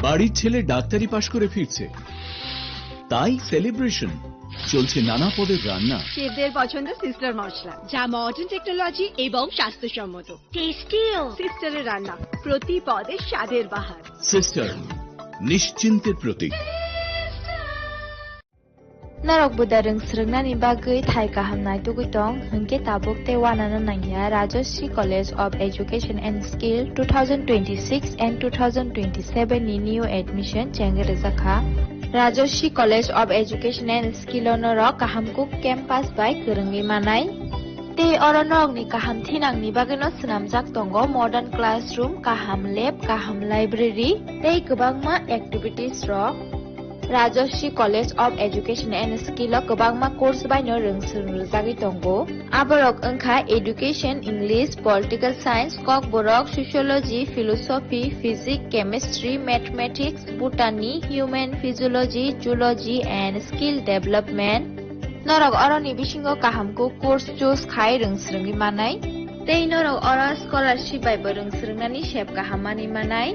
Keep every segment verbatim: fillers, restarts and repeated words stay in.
বাড়ির ছেলে ডাক্তারি পাশ করে ফিরছে, তাই সেলিব্রেশন। চলছে নানা পদের রান্না। শেফদের পছন্দ সিস্টার মশলা, যা মডার্ন টেকনোলজি এবং স্বাস্থ্যসম্মত। টেস্টিও। সিস্টারের রান্না, প্রতি পদে স্বাদের বাহার। সিস্টার, নিশ্চিন্তের প্রতীক। Norok buda rwng swrwngnani bagwi thai kaham naitugwi tong, hwnkhe tabuk tei uanano nangya Rajashree College of Education and Skill two thousand twenty-six and two thousand twenty-seven ni new admission chengwi rwjakha. Rajashree College of Education and Skill o norok kaham kuk campus bai kwrwngwi manai. Tei oro norokni kaham thinangni bagwino swnamjak tongo modern classroom, kaham lab, kaham library tei kwbangma activities rok. Rajashree College of Education and Skill o kwbangma course baino rwng swrwng rwjagwi tongo. Aborok wngkha Education, English, Political Science, Kokborok, Sociology, Philosophy, Physics, Chemistry, Mathematics, Botany, Human Physiology, Zoology and Skill Development. Norok oroni bisingo kaham kuk course choose khai rwng swrwngwi manai. Tei norok oro scholarship bai bo rwng swrwngnani sep kaham manwi manai.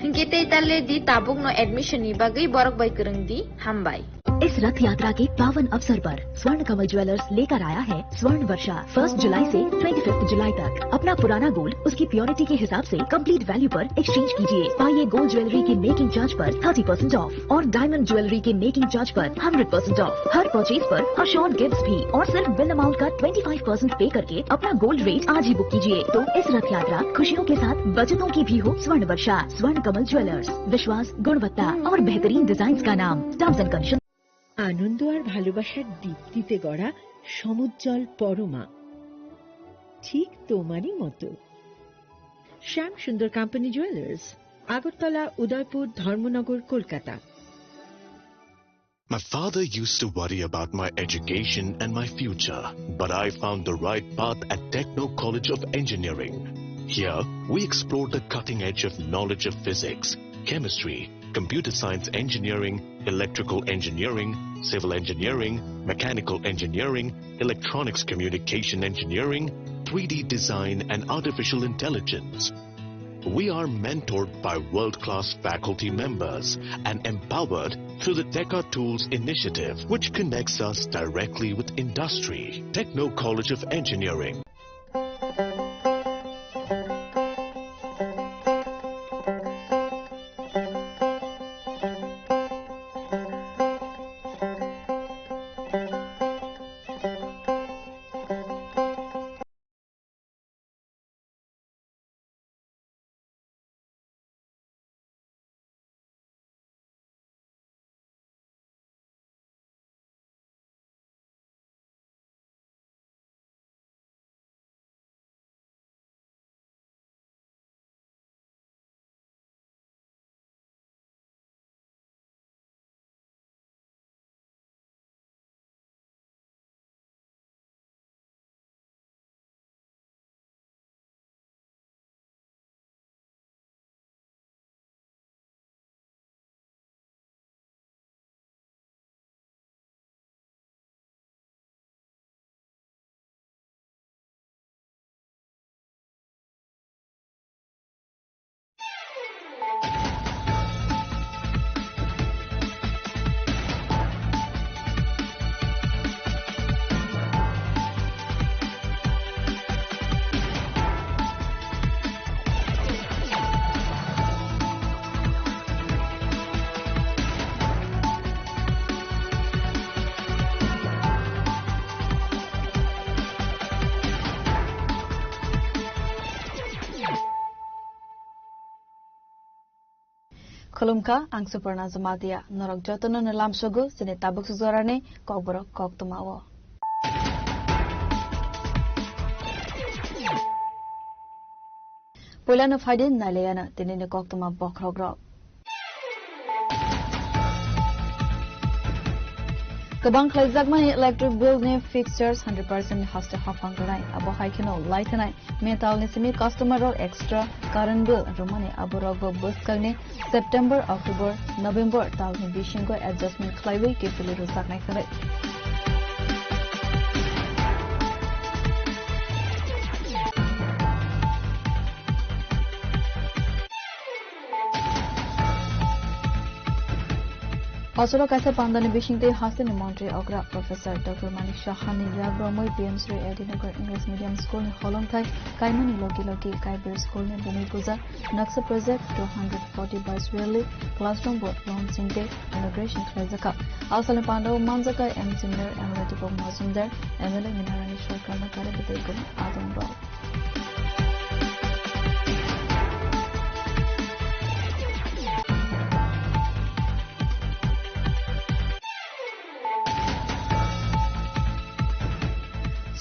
Hinkhe tei ta le di, tabukno admission ni bagwi borok bai kwrwng di. Hambai. इस रथ यात्रा के पावन अवसर पर स्वर्ण कमल ज्वेलर्स लेकर आया है स्वर्ण वर्षा। फर्स्ट जुलाई से ट्वेंटी फिफ्थ जुलाई तक अपना पुराना गोल्ड उसकी प्योरिटी के हिसाब से कंप्लीट वैल्यू पर एक्सचेंज कीजिए। पाइए गोल्ड ज्वेलरी के मेकिंग चार्ज पर थर्टी परसेंट ऑफ और डायमंड ज्वेलरी के मेकिंग चार्ज पर हंड्रेड परसेंट ऑफ। हर परचेज पर अश्योर्ड गिफ्ट्स भी और सिर्फ बिल अमाउंट का ट्वेंटी फ़ाइव परसेंट पे करके अपना गोल्ड रेट आज ही बुक कीजिए। तो इस रथ यात्रा खुशियों के साथ बचतों की भी हो स्वर्ण वर्षा। स्वर्ण कमल ज्वेलर्स, विश्वास, गुणवत्ता और बेहतरीन डिजाइन का नाम। Terms and condition. আনন্দ আর ভালোবাসার দীপ্তিতে গড়া সমুজ্জ্বল পরমা, ঠিক তোমারই মতো। শ্যাম সুন্দর কোম্পানি জুয়েলার্স, আগরতলা, উদয়পুর, ধর্মনগর, Kolkata. My father used to worry about my education and my future, but I found the right path at Techno College of Engineering. Here, we explore the cutting edge of knowledge of physics, chemistry, computer science engineering, electrical engineering, civil engineering, mechanical engineering, electronics communication engineering, three D design, and artificial intelligence. We are mentored by world-class faculty members and empowered through the Teka Tools initiative, which connects us directly with industry. Techno College of Engineering. Khulumkha, ang Suparna Jamatia. Norok jotono no lamsogo chini tabuk sujorani kokborok koktwmao. Puilano phaidi nailayana tinini koktwma bokhorokrok. Kwbang khlaijakmani electric bill ni fixtures hundred percent haste haphang rwnai. Abo hai kheno lai thanai metal ni simi customer rok extra current bill rwmani aborokbo bwskangni September, October, November talni bisingo adjustment khlaiwi kiphilwi rwjaknai hwnwi. Phasalo kaisa pandani bisingtwi hasteni montri okra Professor Doctor Manik Saha ni yak romwi P M Shri A D Nagar English Medium School ni holongthai kaimani logi logi Kaiber School ni bumi puja Naksa Project two hundred forty by Swirly Classroom bo launching day inauguration khlaijakha. Asalni pandao manjakha M Jimler, M L A Deepak Majumdar, M L A Minarani Sarkar na kare bwtwi kwbang adong rok.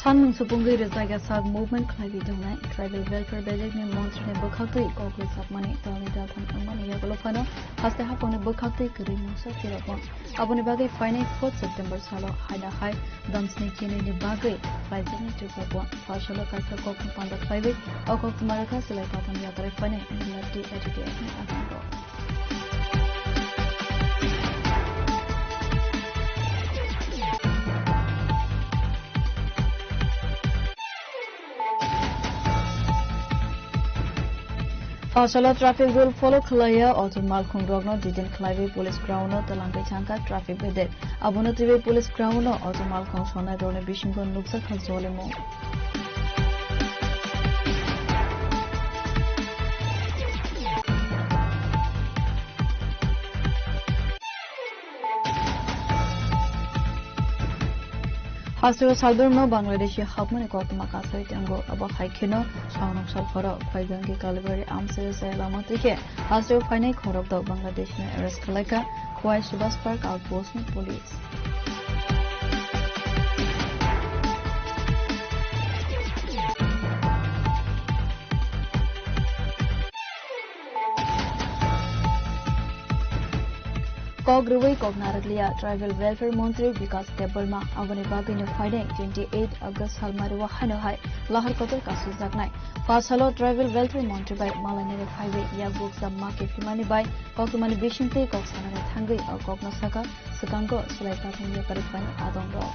Sanmung supungwi rwjak yasak movement khlaiwi tongnai Tribal Welfare Bejekni montrini bwkhaktwi kok rwjakmani talni daltham wngmani yagulo phano haste haphangni bwkhaktwi kwrwi mungsa phirokma. Aboni bagwi phainai fourth September salo haida hai damsni kinini bagwi khlaijaknai Tripura Bond. Phasalo kaisa kokno panda khlaiwi o koktwma rwkha Silai Patham yakarwi phainai N L F T A T T F ni agango. Phasalo traffic rule follow khlaiya auto malkhung rokno detain khlaiwi police ground no twlangwi thangkha traffic bedek. Abono twiwi police ground no auto malkhung sonai rokni bisingo nukjakha jolimung. Hasteo salbrumno Bangladeshi hapmani koktwma kasai tongo. Abo hai kheno sangrong sal horo Khaigangi Kalibari Amsai Sai lama twi khe hasteo phainai khorok dok Bangladeshno arrest khlaikha Khowai Subhas Park outpost ni police. Kok rwui kok narwkliya Tribal Welfare Montri Bikas Debbarma, aboni bagwino phainai twenty eight August salmari o haino hai lahar kotor kasujaknai. Phasalo Tribal Welfare Montri bai malainani phaiwi yakbuk jam ma kephimani bai koktwmani bisingtwi kok sanani thangwi o kokno saka, swkango Silai Patham yakarwi phainai adongrok.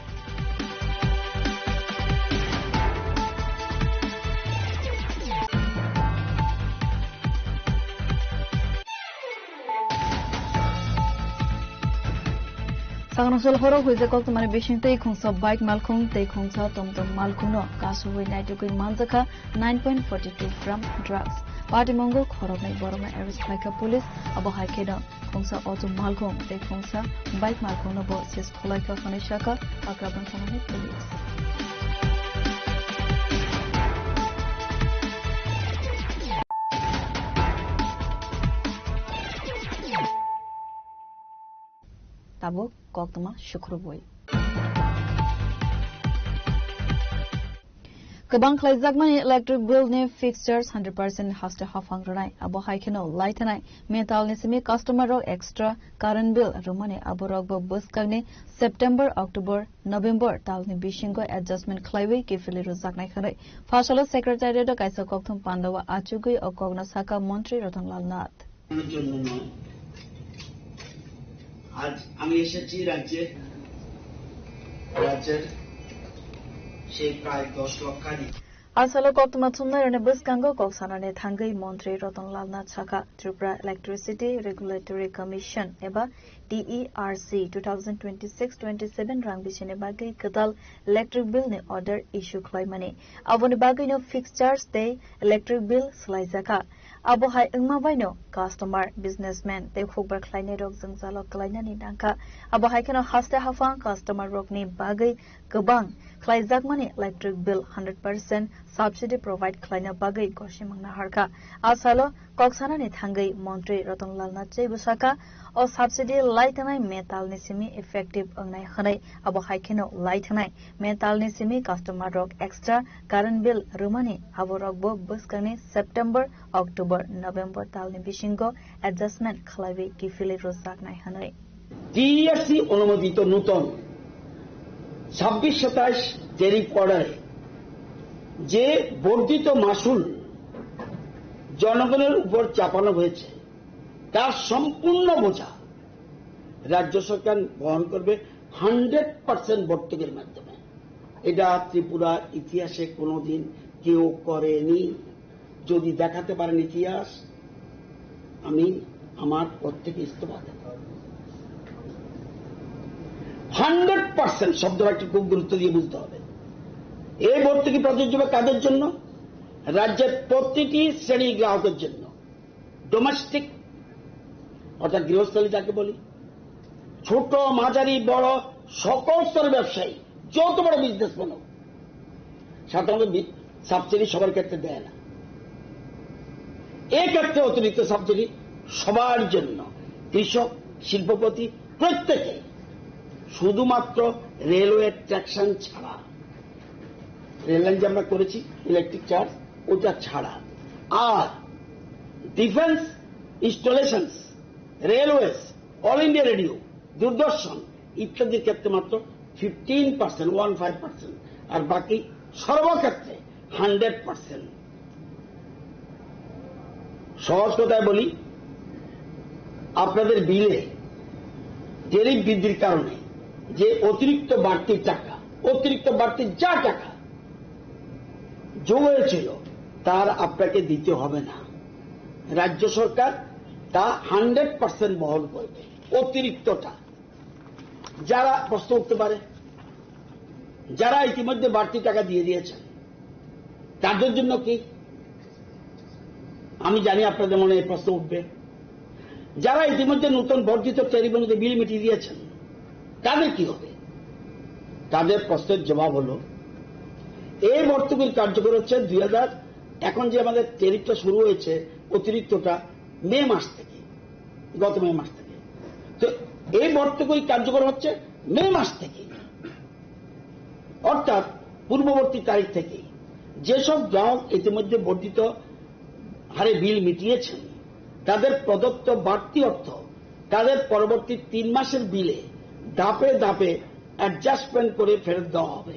Sangrong sal horo huijak koktwmani bising tei khungsa bike malkhung tei khungsa tomtom malkhungno kasubui naitugwi manjakha nine point forty two gram drugs. Patimungo khoroknwi borokno arrest khlaikha police. Abo hai kheno khungsa auto malkhung tei khungsa bike malkhungno bo seize khwlaikha hwnwi sakha Kakrabang thanani police. Tabuk koktwma sukrubui. Kwbang khlaijakmani electric bill ni fixed charge hundred percent haste haphang rwnai. Abo hai kheno lai thanai metal ni simi customer rok extra current bill rwmani abo rok bo bwskang ni September, October, November tal ni bisingo adjustment khlaiwi kiphilwi rwjaknai hwnwi Phasalo secretariat o kaisa kokthum pandao achugwi o kokno sakha Montri Ratan Lal Nath. জন্য নয়। আজ আমি এসেছি রাজ্যে, রাজ্যের সেই প্রায় দশ লক্ষাধিক। Asalo koktwma thumnairokni bwskango kok sanani thangwi Montri Ratan Lal Nath sakha, Tripura Electricity Regulatory Commission eba T E R C two thousand twenty-six twenty-seven rang bisini bagwi kwtal electric bill ni order issue khlaimani. Aboni bagwino fixed charge tei electric bill swlaijakha. Abo hai wngma baino customer, businessman tei hukbar khlainairok jwngjalo kwlainani nangkha. Abo hai kheno haste haphang customer rokni bagwi kwbang khlaijakmani electric bill hundred percent subsidy provide khlaina bagwi gosimang naharkha. A salo kok sanani thangwi Montri Ratan Lal Nath Chai bwsakha, o subsidy lai thanai May talni simi effective wngnai hwnwi. Abo hai kheno lai thanai May talni simi customer rok extra current bill rwmani, abo rokbo bwskangni September, October, November talni bisingo adjustment khlaiwi kiphilwi rwjaknai hwnwi. টিইআরসি অনুমোদিত নূতন ছাব্বিশ সাতাশ ট্যারিফ অর্ডারে যে বর্ধিত মাশুল জনগণের উপর চাপানো হয়েছে, তার সম্পূর্ণ বোঝা রাজ্য সরকার বহন করবে হান্ড্রেড পার্সেন্ট ভর্তুকির মাধ্যমে। এটা ত্রিপুরার ইতিহাসে কোনোদিন কেউ করেনি। যদি দেখাতে পারেন ইতিহাস, আমি আমার পদ থেকে ইস্তফা দেব। হান্ড্রেড পার্সেন্ট শব্দটা একটু খুব গুরুত্ব দিয়ে বুঝতে হবে। এই ভর্তুকি প্রযোজ্য হবে কাদের জন্য? রাজ্যের প্রতিটি শ্রেণীর গ্রাহকের জন্য। ডোমেস্টিক, অর্থাৎ গৃহস্থলী যাকে বলি, ছোট, মাঝারি, বড়, সকল স্তরের ব্যবসায়ী, যত বড় বিজনেসম্যান হোক, সাধারণত বি-, সাবসিডি সবার ক্ষেত্রে দেয় না। এক্ষেত্রে অতিরিক্ত সাবসিডি সবার জন্য, কৃষক, শিল্পপতি, প্রত্যেকে, শুধুমাত্র রেলওয়ে ট্র্যাকশন ছাড়া। রেল লাইন যে আমরা করেছি, ইলেকট্রিক চার্জ, ওটা ছাড়া। আর defence installations, railways, All India Radio, Doordarshan ইত্যাদির ক্ষেত্রে মাত্র fifteen percent, one five percent, আর বাকি সর্বক্ষেত্রে হান্ড্রেড পার্সেন্ট। সহজ কথায় বলি, আপনাদের বিলে ট্যারিফ বৃদ্ধির কারণে যে অতিরিক্ত বাড়তি টাকা, অতিরিক্ত বাড়তি যা টাকা যোগ হয়েছিল, তার আপনাকে দিতে হবে না। রাজ্য সরকার তা হান্ড্রেড পার্সেন্ট বহন করবে, অতিরিক্তটা। যারা প্রশ্ন উঠতে পারে, যারা ইতিমধ্যে বাড়তি টাকা দিয়ে দিয়েছেন, তাদের জন্য কি? আমি জানি আপনাদের মনে এই প্রশ্ন উঠবে। যারা ইতিমধ্যে নতুন বর্ধিত ট্যারিফ অনুযায়ী বিল মিটিয়ে দিয়েছেন, তাদের কি হবে? তাদের প্রশ্নের জবাব হলো, এই ভর্তুকির কার্যকর হচ্ছে দুই হাজার, এখন যে আমাদের ট্যারিফটা শুরু হয়েছে, অতিরিক্তটা মে মাস থেকে, গত মে মাস থেকে। তো এই ভর্তুকি কার্যকর হচ্ছে মে মাস থেকে, অর্থাৎ পূর্ববর্তী তারিখ থেকে। যেসব গ্রাহক ইতিমধ্যে বর্ধিত হারে বিল মিটিয়েছেন, তাদের প্রদত্ত বাড়তি অর্থ তাদের পরবর্তী তিন মাসের বিলে ধাপে ধাপে অ্যাডজাস্টমেন্ট করে ফেরত দেওয়া হবে।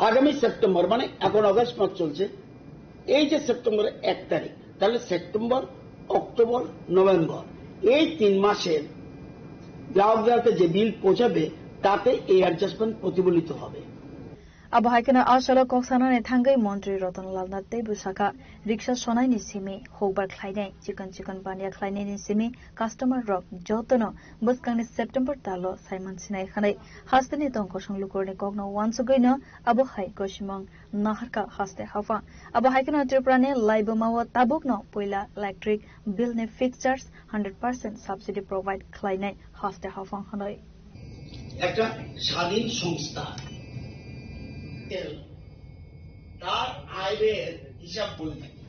আগামী সেপ্টেম্বর, মানে এখন আগস্ট মাস চলছে, এই যে সেপ্টেম্বরের এক তারিখ, তাহলে সেপ্টেম্বর, অক্টোবর, নভেম্বর, এই তিন মাসের গ্রাহকদের হাতে যে বিল পৌঁছাবে, তাতে এই অ্যাডজাস্টমেন্ট প্রতিফলিত হবে। Abo hai kheno a salo kok sanani thangwi Montri Ratan Lal Nath teibo sakha, riksa sonaini simi hokbar khlainai, chikon chikon baniya khlainaini simi customer rok jotono bwskangni September talo saiman sinai hwnwi hasteni tong kosong lukurni kokno uansugwino abo hai gosimang naharkha haste haphang. Abo hai kheno Tripura ni laibuma o tabukno puila electric bill ni fixtures hundred percent subsidy provide khlainai haste haphang hwnwi. একটা স্বাধীন সংস্থা, তার আয় ব্যয়ের হিসাব বলে থাকে,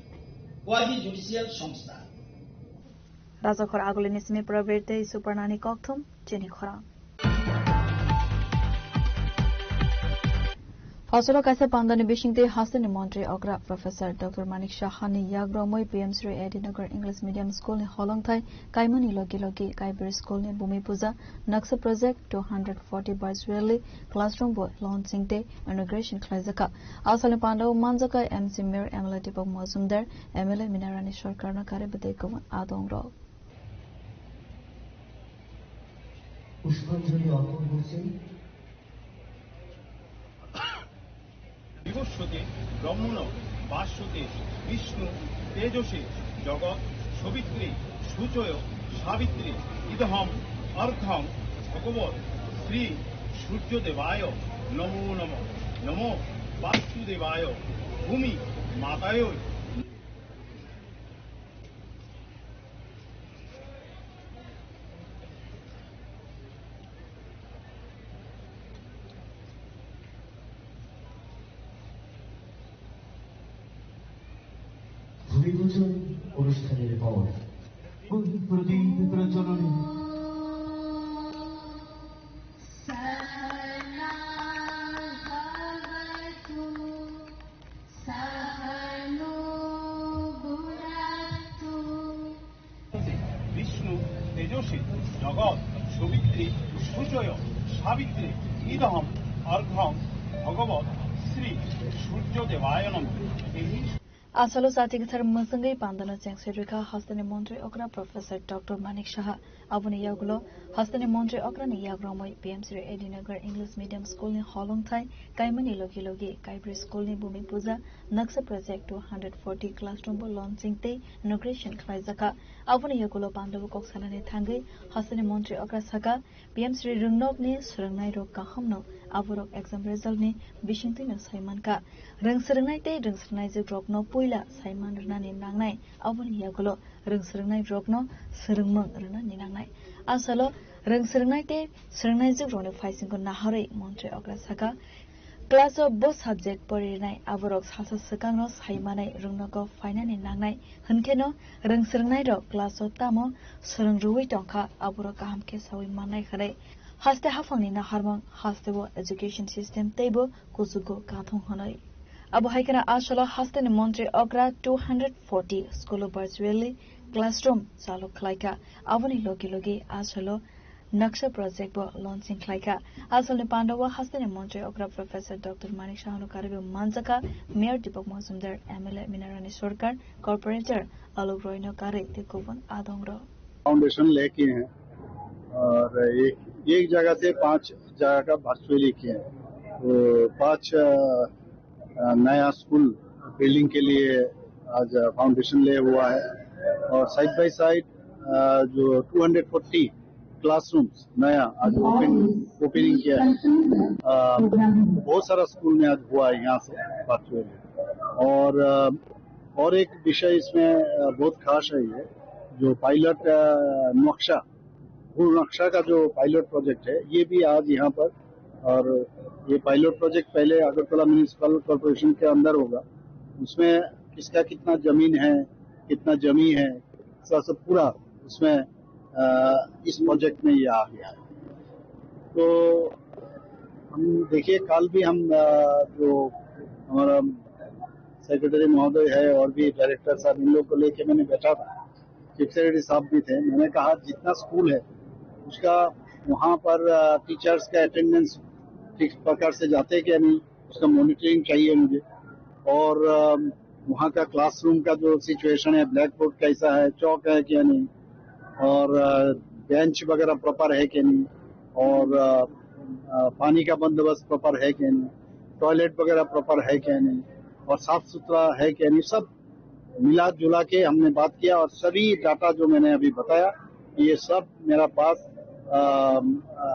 quasi judicial সংস্থা। Rajakhor agulini simi Prabir tei Suparnani kokthum chini khorang. Hasolo kaisa pandani bisingtwi hasteni montri okra Professor Doctor Manik Saha ni yagromwi P M Shri A D Nagar English Medium School ni holongthai kaimani logi logi Kaibir School ni Bhumi Puja, Naksa Project, two hundred forty Bus Rally, Classroom bo launching tei inauguration khlaijakha. Asalni pandao manjakha M C Mir, M L A Deepak Majumdar, M L A Minarani Sarkar no kare bwtwi kwbang adong rok. পুষ্পাঞ্জলি অর্পণ করছেন। বিভস্বতে ব্রহ্মণ ভাস্বতে বিষ্ণু তেজসে জগৎ সবিত্রে সূচয় সাবিত্রে ইদহম অর্ঘ্যং ভগবত শ্রী সূর্যদেবায় নমো নমঃ। নমো বাস্তুদেবায় ভূমি মাতায়। ভূমিপূজন অনুষ্ঠানের পর প্রদীপ প্রজ্বলন। सहनो भुनक्तु। বিষ্ণু তেজসে জগৎ সবিত্রে সূচয় সাবিত্রে ইদহম অর্ঘ্যং ভগবত শ্রী সূর্য দেবায় নমঃ। এই Asalo jati kwthar mwswngwi pandano chengse rwkha hasteni montri okra Professor Doctor Manik Saha. Aboni yagulo hasteni montri okrani yagromwi P M Shri A D Nagar English Medium School ni holongthai kaimani logi logi Kaibri School ni Bhumi Puja Naksha Project two hundred forty classroom bo launching tei inauguration khlaijakha. Aboni yagulo pandabo kok sanani thangwi hasteni montri okra saka, P M Shri Rwngnokni swrwngnairok kahamno aborok exam resultni bisingtwino sai mankha. Rwng swrwngnai tei rwng swrwngnaijwk rokno puila sai man rwnani nangnai, aboni yagulo rwng swrwngnairokno swrwngmung rwnani nangnai. Asalo rwng swrwngnai tei swrwngnaijwk rokni phaisingko naharwi montri okra saka, class o bo subject poririnai aborok sasa swkangno sai manai rwngnogo phainani nangnai, hwnkheno rwng swrwngnairok class o tamo swrwng rwui tongkha, aborok kaham khe saui mannai hwnwi. Haste haphangni naharmung, haste o education system teibo kuchugo kathung hwnwi. Abo hai kheno asalo hasteni montri okra two hundred forty school o virtually classroom chalu khlaikha. Aboni logi logi asalo Naksha project bo launching khlaikha. Asalni pandao hasteni montri okra Professor Doctor Manik Sahano karwi manjakha, Mayor Deepak Majumdar, M L A Minarani Sarkar, Corporator Alok Royno karwi tei kubun adongrok. Foundation लेके हैं और एक एक जगह से पांच जगह का वर्चुअली किए हैं। तो पांच अ, अ, नया स्कूल बिल्डिंग के लिए आज फाउंडेशन ले हुआ है और साइड बाय साइड जो टू हंड्रेड फोर्टी क्लासरूम्स नया आज ओपन ओपनिंग किया है। अ, बहुत सारा स्कूल में आज हुआ है यहाँ से वर्चुअली। और अ, और एक विषय इसमें अ, बहुत खास है, ये जो पायलट नक्शा, भू नक्शा का जो पायलट प्रोजेक्ट है, ये भी आज यहाँ पर, और ये पायलट प्रोजेक्ट पहले अगरतला म्युनिसिपल कॉरपोरेशन के अंदर होगा, उसमें किसका कितना जमीन है, कितना जमी है, ऐसा सब पूरा उसमें, अ, इस प्रोजेक्ट में ये आ गया है। तो हम देखिए, कल भी हम, अ, जो हमारा सेक्रेटरी महोदय है और भी डायरेक्टर साहब, इन लोग को लेके मैंने बैठा था, चीफ सेक्रेटरी साहब भी थे। मैंने कहा, जितना स्कूल है उसका वहाँ पर, अ, टीचर्स का अटेंडेंस ठीक प्रकार से जाते हैं क्या नहीं, उसका मॉनिटरिंग चाहिए मुझे। और अ, वहाँ का क्लासरूम का जो सिचुएशन है, ब्लैक बोर्ड कैसा है, चौक है क्या नहीं, और अ, बेंच वगैरह प्रॉपर है क्या नहीं, और अ, अ, पानी का बंदोबस्त प्रॉपर है क्या नहीं, टॉयलेट वगैरह प्रॉपर है क्या नहीं, और साफ सुथरा है क्या नहीं, सब मिला जुला के हमने बात किया और सभी डाटा जो मैंने अभी बताया, ये सब मेरा पास, अ, अ,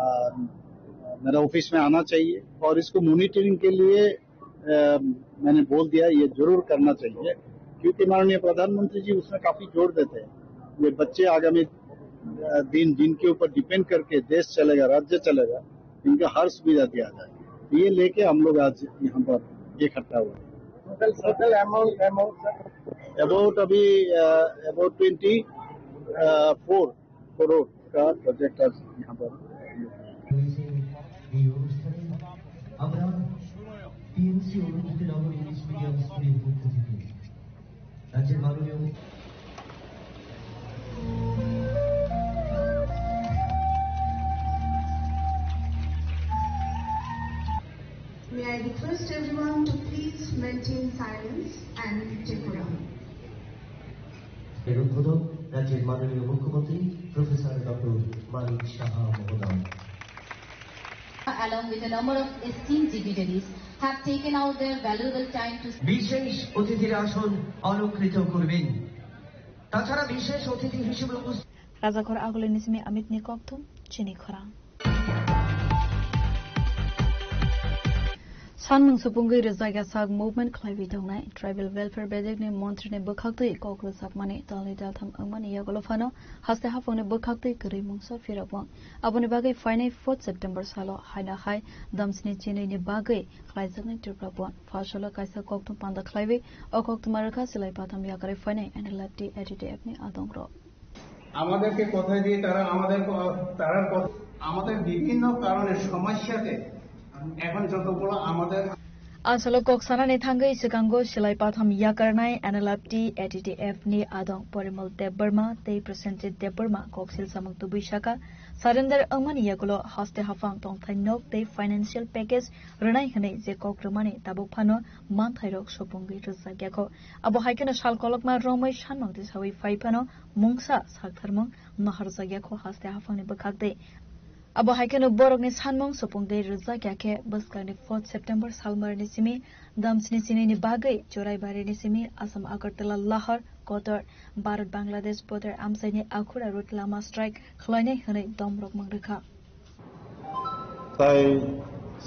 मेरा ऑफिस में आना चाहिए और इसको मॉनिटरिंग के लिए, अ, मैंने बोल दिया, ये जरूर करना चाहिए, क्योंकि माननीय प्रधानमंत्री जी उसमें काफी जोर देते हैं। ये बच्चे आगामी, अ, दिन जिनके ऊपर डिपेंड करके देश चलेगा, राज्य चलेगा, इनका हर सुविधा दिया जाए। ये लेके हम लोग आज यहाँ पर इकट्ठा हुए। Total, total amount, amount, sir? About अभी, अ, अबाउट ट्वेंटी फोर करोड़ का प्रोजेक्ट आज यहाँ पर। এই অনুষ্ঠানে আমরা টিএমসি অনুভূতি নগর ইংলিশ মিডিয়াম স্কুলের পক্ষ থেকে রাজ্যের মাননীয় May I request everyone to please maintain silence and decorum. এর উদ্বোধক রাজ্যের মাননীয় মুখ্যমন্ত্রী প্রফেসর ডক্টর মানিক সাহা মহোদয়। Along with a number of esteemed dignitaries, have taken out their valuable time to বিশেষ অতিথির আসন অলংকৃত করবেন। তাছাড়া বিশেষ অতিথি হিসেবে উপস্থিত Rajakhor agulini simi Amit ni kokthum chini khorang. Sanmung supungwi rwjak yasak movement khlaiwi tongnai Tribal Welfare Bejekni montrini bwkhaktwi kok rwjakmani dalni daltham wngmani yagulo phano haste haphangni bwkhaktwi kwrwi mungsa phirokmung. Aboni bagwi phainai fourth September salo haina hai damsni chinwini bagwi khlaijaknai Tripura Bandh. Pha salo kaisa kokthum panda khlaiwi o koktwma rwkha silai patham yakarwi phainai N L F T, A T T F ni adongrok. আমাদেরকে কথা দিয়ে তারা আমাদের ক-, তারার কথা, আমাদের বিভিন্ন কারণে সমস্যাতে এখন যতগুলো আমাদের Asalo kok sanani thangwi swkango silai patham yakarnai N L F T A T T F ni adong Porimal Debbarma tei Prasenjit Debbarma kok sil samung tubui saka, surrender wngmani yagulo haste haphang tongthai nok tei financial package rwnai hwnwi je kok rwmani tabuk phano manthairok supungwi rwjak yakho. Abo hai kheno sal kolokma romwi sanmung tisawi phai phano mungsa saktharmung naharjak yakho haste haphangni bwkhak tei. Abo hai kheno borokni sanmung supung tei rwjak ya khe bwskangni fourth September salmarni simi damsni chinini bagwi Choraibarini simi Assam Agartala Lahar Kotor Bharat Bangladesh border amchaini Akhura road lama strike khlainai hwnwi domrok mangrwkha. Tai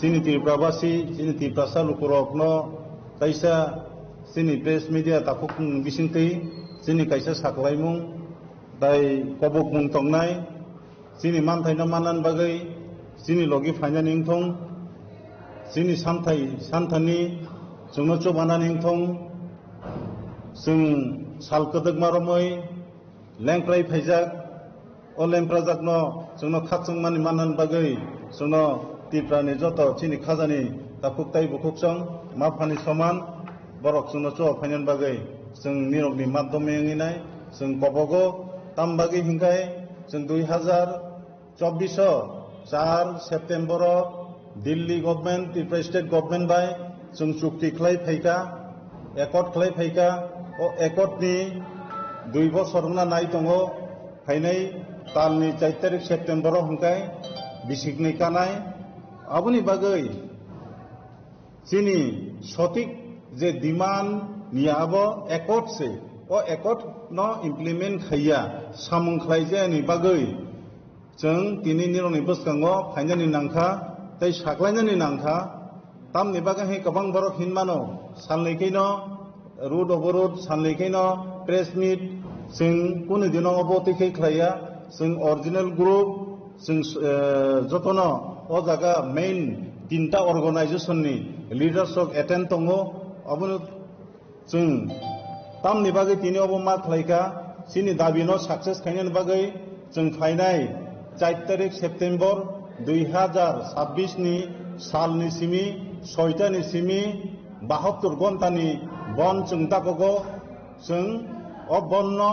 chini Tripura basi, chini Tiprasa lukurokno kaisa chini press media takhuk bisingtwi chini kaisa saklaimung tai kobokmung tongnai. Chini manthaino manna bagwi chini logi phainani wngthong, chini santhai santhani chwngno chubanani wngthong, chwng sal kwdwkma romwi lengkrai phaijak, o lemprajakno chwngno khakchangmani manna bagwi chwngno Tiprani joto chini khajani takhuk tai bukhuk chwng ma phani soman borok chwngno chuba phainani bagwi chwng nirokni madhyome wngwi nai chwng kobogo. Tam bagwi hinkhe chwng dui hazar chobbish o char September o Delhi government, Tripura state government bai chwng chukti khlai phaikha, accord khlai phaikha. O accord ni dui bosor wngna nai tongo, phainai talni char tarik September o hwnkhe bisikni kanai. Aboni bagwi chini sotik je demand niya abo accord se, o accord no implement khaiya, samung khlaijayani bagwi chwng tini nirokni bwskango phainani nangkha tei saklainani nangkha. Tamni bagwi hai kwbang borok hinmano, salnwi khaino road oborod, salnwi khaino press meet, chwng kunu dino obo twi khe khlaiya, chwng original group, chwng, eh, jotono o jaga main tinta organization ni leaders rok attend tongo, obono chwng tamni bagwi tini obo ma khlaikha, chini dabi no success khainani bagwi chwng phainai char tarik September dui hazar sabbish ni salni simi soita ni simi bahattor ghonta ni bon chwng dakogo, chwng o bon no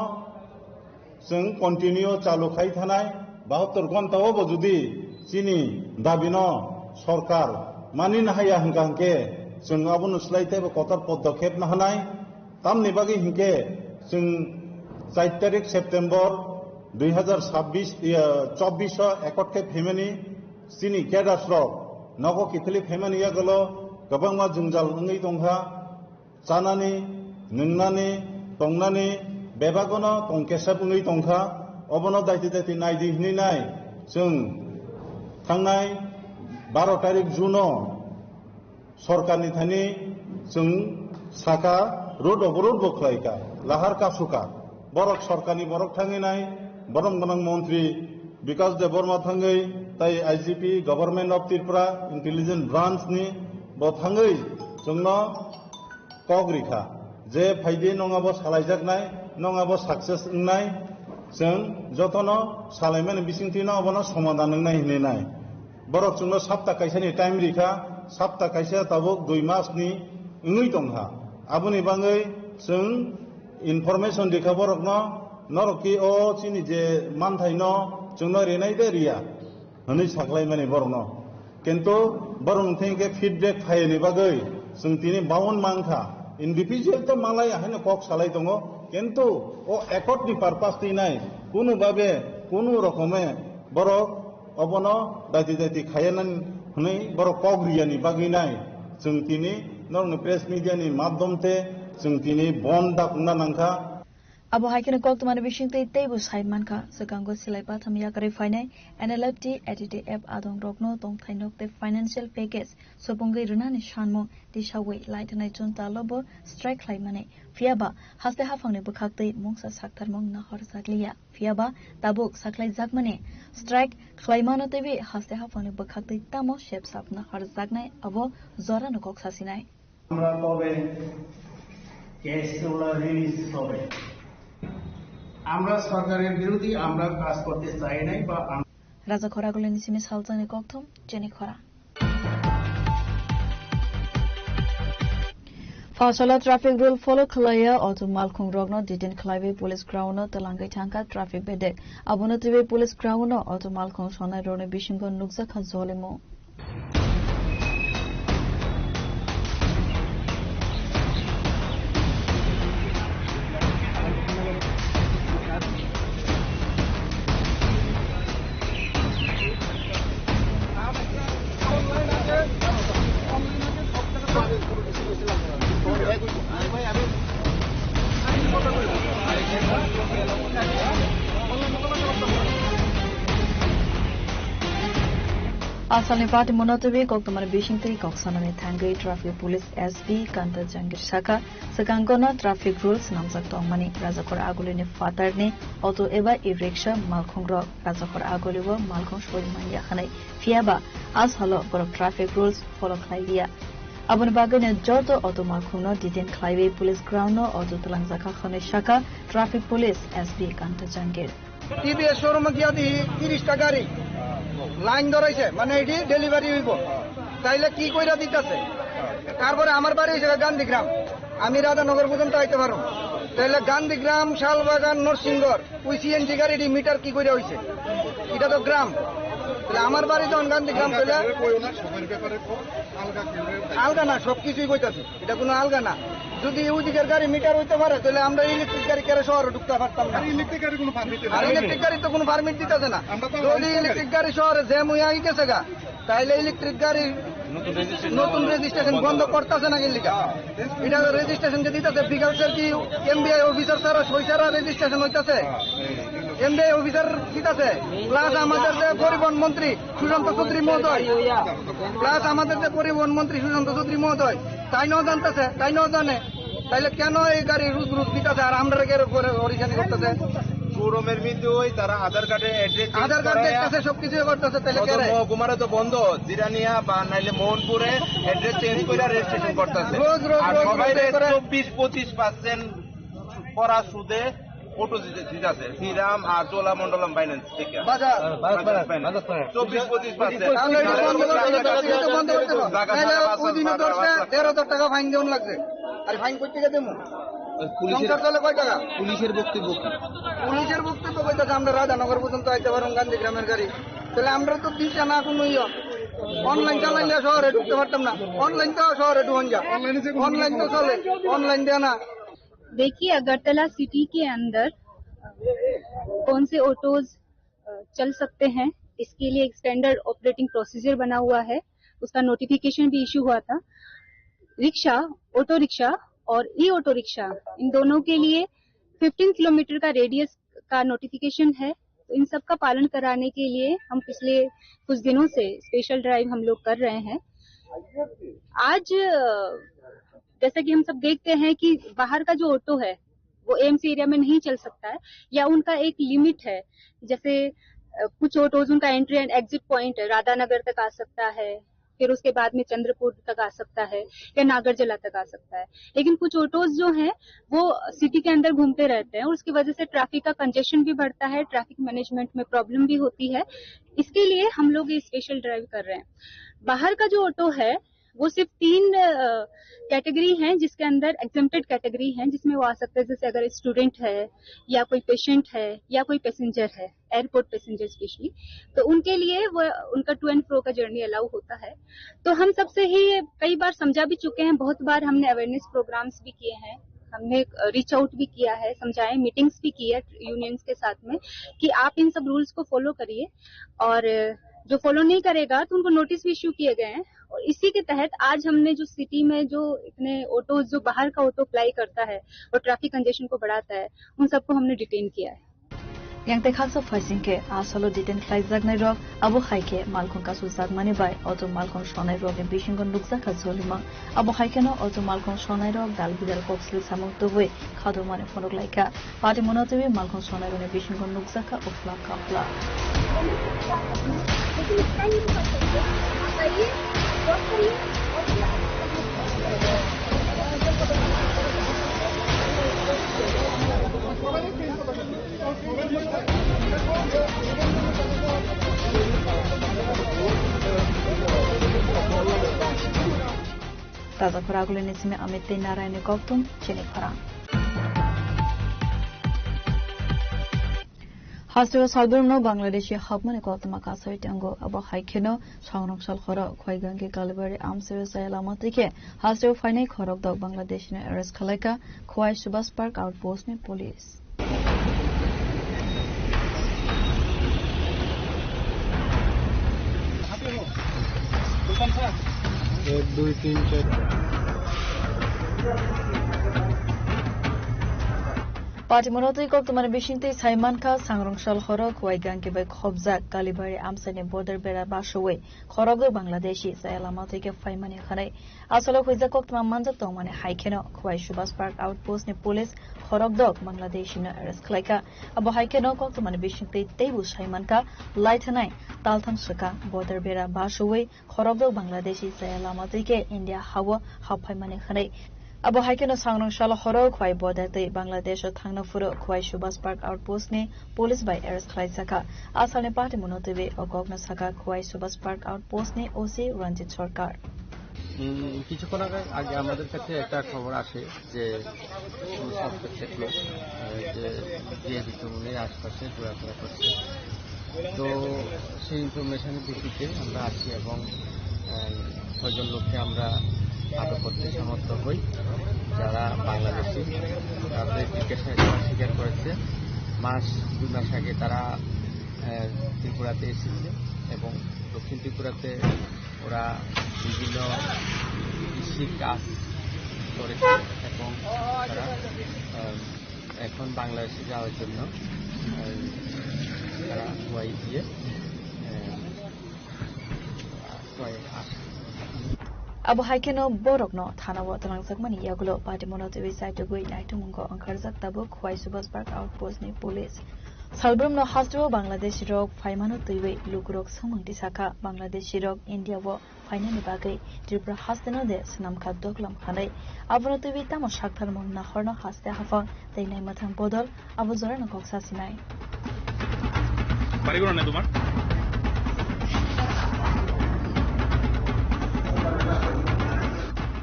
chwng continue chalu khai thanai. Bahattor ghonta o bo judi chini dabi no sorkar mani na haya hwnkha hwnkhe chwng abono slai teibo kotor podokhep na hanai. Tamni bagwi hinkhe chwng char tarik September dui hazar sabbish, iya, chobbish o accord khe phaimani chini cadres rok nogo kiphilwi phaimani yagulo kwbangma jwngjal wngwi tongkha. Chanani, nwngnani, tongnani bebagono tongkesep wngwi tongkha. Obono daiti daiti naidi hwnwi nai chwng thangnai baro tarik June o sorkarni thani chwng saka road oborod bo khlaikha, lahar kasukha. Borok sorkarni borok thangwi nai, borom gwnang montri Bikas Debbarma thangwi tai I G P, Government of Tripura Intelligence Branch ni bo thangwi chwngno kok rikha je phaidi nwng abo salaijaknai, nwng abo success wngnai, chwng jotono salaimani bisingtwino abono somadhan wngnai hinwi nai. Borok chwngno sapta kaisani time rikha, sapta kaisa tabuk dui mas ni wngwi tongkha. Aboni bagwi chwng information rikha borokno, norok ki o chini je manthaino chwngno rinai de riya hwnwi saklaimani borokno. Kintu borok wngthang khe feedback phaiyani bagwi chwng tini baun mankha. Individual to malai haino kok salai tongo, kintu o accord ni purpose twi nai kunu babe kunu rokome borok obono daiti daiti khaiya nang hwnwi borok kok riyani bagwi nai chwng tini norokni press media ni madhyom te chwng tini bon dakungna nangkha. Abo hai kheno koktwmani bisingtwi teibo sai mankha, swkango silai patham yakarwi phainai N L F T A T T F adongrokno tongthai nok tei financial package supungwi rwnani sanmung tisawi laithanai June talo bo strike khlaimani. Phiyaba haste haphangni bwkhaktwi mungsa saktharmung nahorjakliya. Phiyaba tabuk saklaijakmani strike khlaimano teibi haste haphangni bwkhaktwi tamo sepsapna horjaknai abo jorano kok sasinai. আমরা কবে কেসগুলো রিলিজ হবে? আমরা সরকারের বিরোধী আমরা কাজ করতে চাই নাই বা আম- Raja Khoragulini simi saljakni kokthum chini khora. Phasala traffic rule follow khlaiya auto malkhung rokno detain khlaiwi police ground no twlangwi thangkha traffic bedek. Abono twiwi police ground no auto malkhung sonai rokni bisingo nukjakha jolimung. Asalni patimunotwi koktwmani bisingtwi kok sanani thangwi traffic police S P Kanta Jangir sakha, swkango no traffic rules namjak tongmani, Rajakhor Agulini phatarni auto eba e-rickshaw malkhungrok Rajakhor Agulio malkhung soi manya hwnwi, phiyaba a salo borok traffic rules follow khlai liya. Aboni bagwino joto auto malkhungno detain khlaiwi police ground no auto twlangjakha hwnwi sakha traffic police S P Kanta Jangir. T V S showroom-o giya di tiris ta gari line doraise, mane edi delivery hoibo. Taile ki koira ditase? Tarpore amar bari hoise Gandhigram, ami Radhanagar porjonto aite paro. Taile Gandhigram, Shalbagan, Norsingor, oi C N G gari di meter ki koira hoise? Eta to gram. Taile amar bari jokhon Gandhigram, taile alga na, sob kissui koitase. Eta kono alga na. Jodi oi dikar gari meter hoito pare, taile amra electric gari kere shohore dhukte partam na. Ar electric gari kono permit dite na. Ar electric gari to kono permit ditase na. Amra to jodi electric gari shohore jam oiya gese ga, taile electric gari notun registration bondo kortase na ki lega? Eta registration je ditase, bigal ser ki M B I officer sara, soi sara registration hoitase? M B I officer ditase? Plus amader je poribahon montri Sushanta Chaudhary mohodoy, plus amader je poribahon montri Sushanta Chaudhary mohodoy, tai no jantase, tai no jane, taile keno ei gari ruz ruz ditase ar amrare kere pore orisani kortase? Showroom-er bidui tara Aadhaar card-e address change Aadhaar card kora, dektase, sob kichu kortase, taile sodor kere? Mohkumare to bondo, Jirania ba naile Mohanpur-e address change kora registration kortase. Ruz ruz ar ruz ruz sobaire kore. Chobbish pochish percent pora sude auto dite, ditase, Shriram ar Cholamandalam Finance theke. Bajaj. Bajaj Finance. Bajaj Finance. Chobbish pochish percent. Tahle eta bondo korte hobe, eta bondo korte hobe. Naile oi dino dosh hajar, dero hajar taka fine diyun lagbe. Ar fine koi theke dimu? Police-er, songsar chole koi taka? Police-er boktobbo ki? Police-er boktobbo hoitase amra Radhanagar porjonto aite parong Gandhigram-er gari. Taile amra to disha na kono iyo. Online chalaile shohore dhukte partam na. Online to shohore dhuka jai. Online to chole. Online diya na. देखिए, अगरतला सिटी के अंदर कौन से ऑटोज, अ, चल सकते हैं, इसके लिए एक स्टैंडर्ड ऑपरेटिंग प्रोसीजर बना हुआ है, उसका नोटिफिकेशन भी इशू हुआ था। रिक्शा, ऑटो रिक्शा और ई ऑटो रिक्शा, इन दोनों के लिए फिफ्टीन किलोमीटर का रेडियस का नोटिफिकेशन है। तो इन सब का पालन कराने के लिए हम पिछले कुछ दिनों से स्पेशल ड्राइव हम लोग कर रहे हैं। आज, अ, जैसा कि हम सब देखते हैं कि बाहर का जो ऑटो है, वो एएमसी एरिया में नहीं चल सकता है, या उनका एक लिमिट है। जैसे, अ, कुछ ऑटोज, उनका एंट्री एंड एग्जिट पॉइंट है, राधानगर तक आ सकता है, फिर उसके बाद में चंद्रपुर तक आ सकता है या नागरजला तक आ सकता है। लेकिन कुछ ऑटोज जो हैं, वो सिटी के अंदर घूमते रहते हैं और उसकी वजह से ट्रैफिक का कंजेशन भी बढ़ता है, ट्रैफिक मैनेजमेंट में प्रॉब्लम भी होती है। इसके लिए हम लोग ये स्पेशल ड्राइव कर रहे हैं। बाहर का जो ऑटो है, वो सिर्फ तीन, अ, कैटेगरी हैं जिसके अंदर एग्जेम्प्टेड कैटेगरी हैं, जिसमें वो आ सकते हैं, जैसे अगर स्टूडेंट है या कोई पेशेंट है या कोई पैसेंजर है, एयरपोर्ट पैसेंजर स्पेशली, तो उनके लिए वो, उनका टू एंड फ्रो का जर्नी अलाउ होता है। तो हम सबसे ही कई बार समझा भी चुके हैं, बहुत बार हमने अवेयरनेस प्रोग्राम्स भी किए हैं, हमने, अ, रीच आउट भी किया है, समझाए, मीटिंग्स भी की है यूनियंस के साथ में कि आप इन सब रूल्स को फॉलो करिए, और, अ, जो फॉलो नहीं करेगा तो उनको नोटिस भी इशू किए गए हैं। और इसी के तहत आज हमने जो सिटी में जो इतने ऑटोज, जो बाहर का ऑटो प्लाई करता है और ट्रैफिक कंजेशन को बढ़ाता है, उन सबको हमने डिटेन किया है। Yang tei khaksa phaising khe a salo detain khlaijaknai rok, abo hai khe malkhung kasu jakmani bai auto malkhung sonai rokni bisingo nukjakha jolimung. Abo hai kheno auto malkhung sonai rok dal bidal kok sli samung tubui khadomani phunuk laikha. Patimunotwi malkhung sonai rokni bisingo nukjakha uphla kaphla. Rajakhor agulini simi Amit tei Narayanni kokthum chini khorang. Hasteo salbrumno Bangladeshi hapmani koktwma kasai tongo. Abo hai kheno sangrong sal horo Khwai Gange Kalibari amsero chaya lama twi khe hasteo phainai khorok dok Bangladeshino arrest khwlaikha Khwai Subhas Park outpost ni police. এক, দুই, তিন, চার। Patimono twi koktwmani bisingtwi sai mankha, sangrong sal horo Khwai Gange bai khopjak Kalibari amsaini border bera basowi khorok dok Bangladeshi chaya lama twi khe phaimani hwnwi. Asolo huijak koktwma manjak tongmani hai kheno Khwai Subhas Park outpost ni police khorok dok Bangladeshi no arrest khwlaikha. Abo hai kheno koktwmani bisingtwi teibo sai mankha, laithanai taltham swkang border bera basowi khorok dok Bangladeshi chaya lama twi khe India hao hap phaimani hwnwi. Abo hai kheno sangrong salo horo Khwai border twi Bangladesh o thangna phuru Khwai Subhas Park outpost ni police bai arrest khwlaijakha. Asalni patimono twiwi o kokno sakha Khwai Subhas Park outpost ni O C Ranjit Sarkar. উম, কিছুক্ষণ আগে, আগে আমাদের কাছে একটা খবর আসে যে কোনো সাসপেক্ট লোক, আহ, যে, যে বিক্রমণের আশপাশে ঘোরাফেরা করছে। তো সেই ইনফরমেশনের ভিত্তিতে আমরা আসি এবং, আহ, ছয়জন লোককে আমরা আটক করতে সমর্থ হই, যারা বাংলাদেশি। তাদের জিজ্ঞাসায় তারা স্বীকার করেছে মাস, দুই মাস আগে তারা, আহ, ত্রিপুরাতে এসেছে এবং দক্ষিণ ত্রিপুরাতে ওরা বিভিন্ন কৃষি কাজ করেছে এবং তারা, আহ, এখন বাংলাদেশে যাওয়ার জন্য, আহ, তারা খোয়াই দিয়ে, আহ, খোয়াই আসে। Abo hai kheno borokno thanao twlangjakmani yagulo patimono twiwi chaitugwi naitukmungo wngkharjak tabuk Khwai Subhas Park outpost ni police. Salbrumno hasteo Bangladeshi rok phaimano twiwi lukurok swngmung tisakha Bangladeshi rok India o phainani bagwi Tripura hasteno de swnamkha doklam hwnwi. Abono twiwi tamo saktharmung nahorno haste haphang tei naimathang bodol abo jorano kok sasinai. বাড়ি কোন তোমার?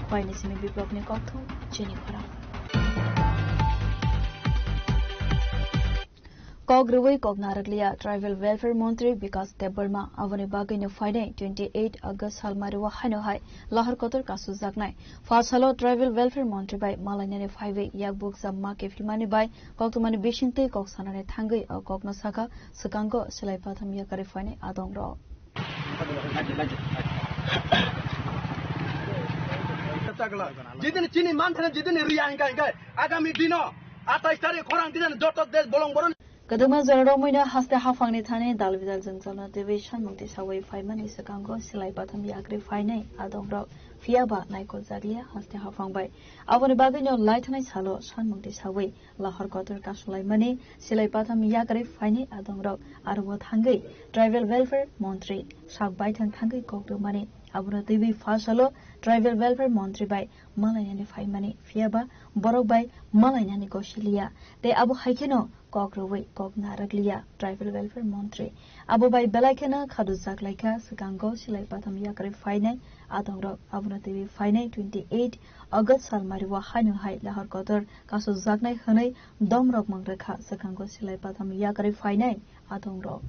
Khwaini simi Biplobni kokthum chini khorang. Kok rwui kok narwkliya Tribal Welfare Montri Bikas Debbarma, aboni bagwino phainai twenty eight August salmari o haino hai lahar kotor kasu jaknai. Pha salo Tribal Welfare Montri bai malainani phaiwi yakbuk jamma kiphilmani bai koktwmani bisingtwi kok sanani thangwi o kokno sakha, swkango silai patham yakarwi phainai adongrok. Jidini chini manthane jidini riya hingka hingka agami dino atais tarik khorang dinani joto desh bolong boroni. Kwdwkma jorarok muino haste haphangni thani dal bidal jwngjalno twiwi sanmung tisawi phaimani swkango silai patham yakarwi phainai adongrok, phiyaba naikol jakliya haste haphang bai. Aboni bagwino laithanai salo sanmung tisawi lahor kotor kasulaimani silai patham yakarwi phainai adongrok aro o thangwi Tribal Welfare Montri sak baithang thangwi kok rwmani. Abono twiwi pha salo Tribal Welfare Montri bai malainani phaimani, phiyaba borok bai malainani gosiliya. Tei abo hai kheno kok rwui kok narwkliya Tribal Welfare Montri. Abo bai belai kheno khadu jaklaikha swkango silai patham yakarwi phainai adongrok. Abono twiwi phainai twenty eight August salmari o haino hai lahor kotor kasu jaknai hwnwi domrok mang rwkha swkango silai patham yakarwi phainai adongrok.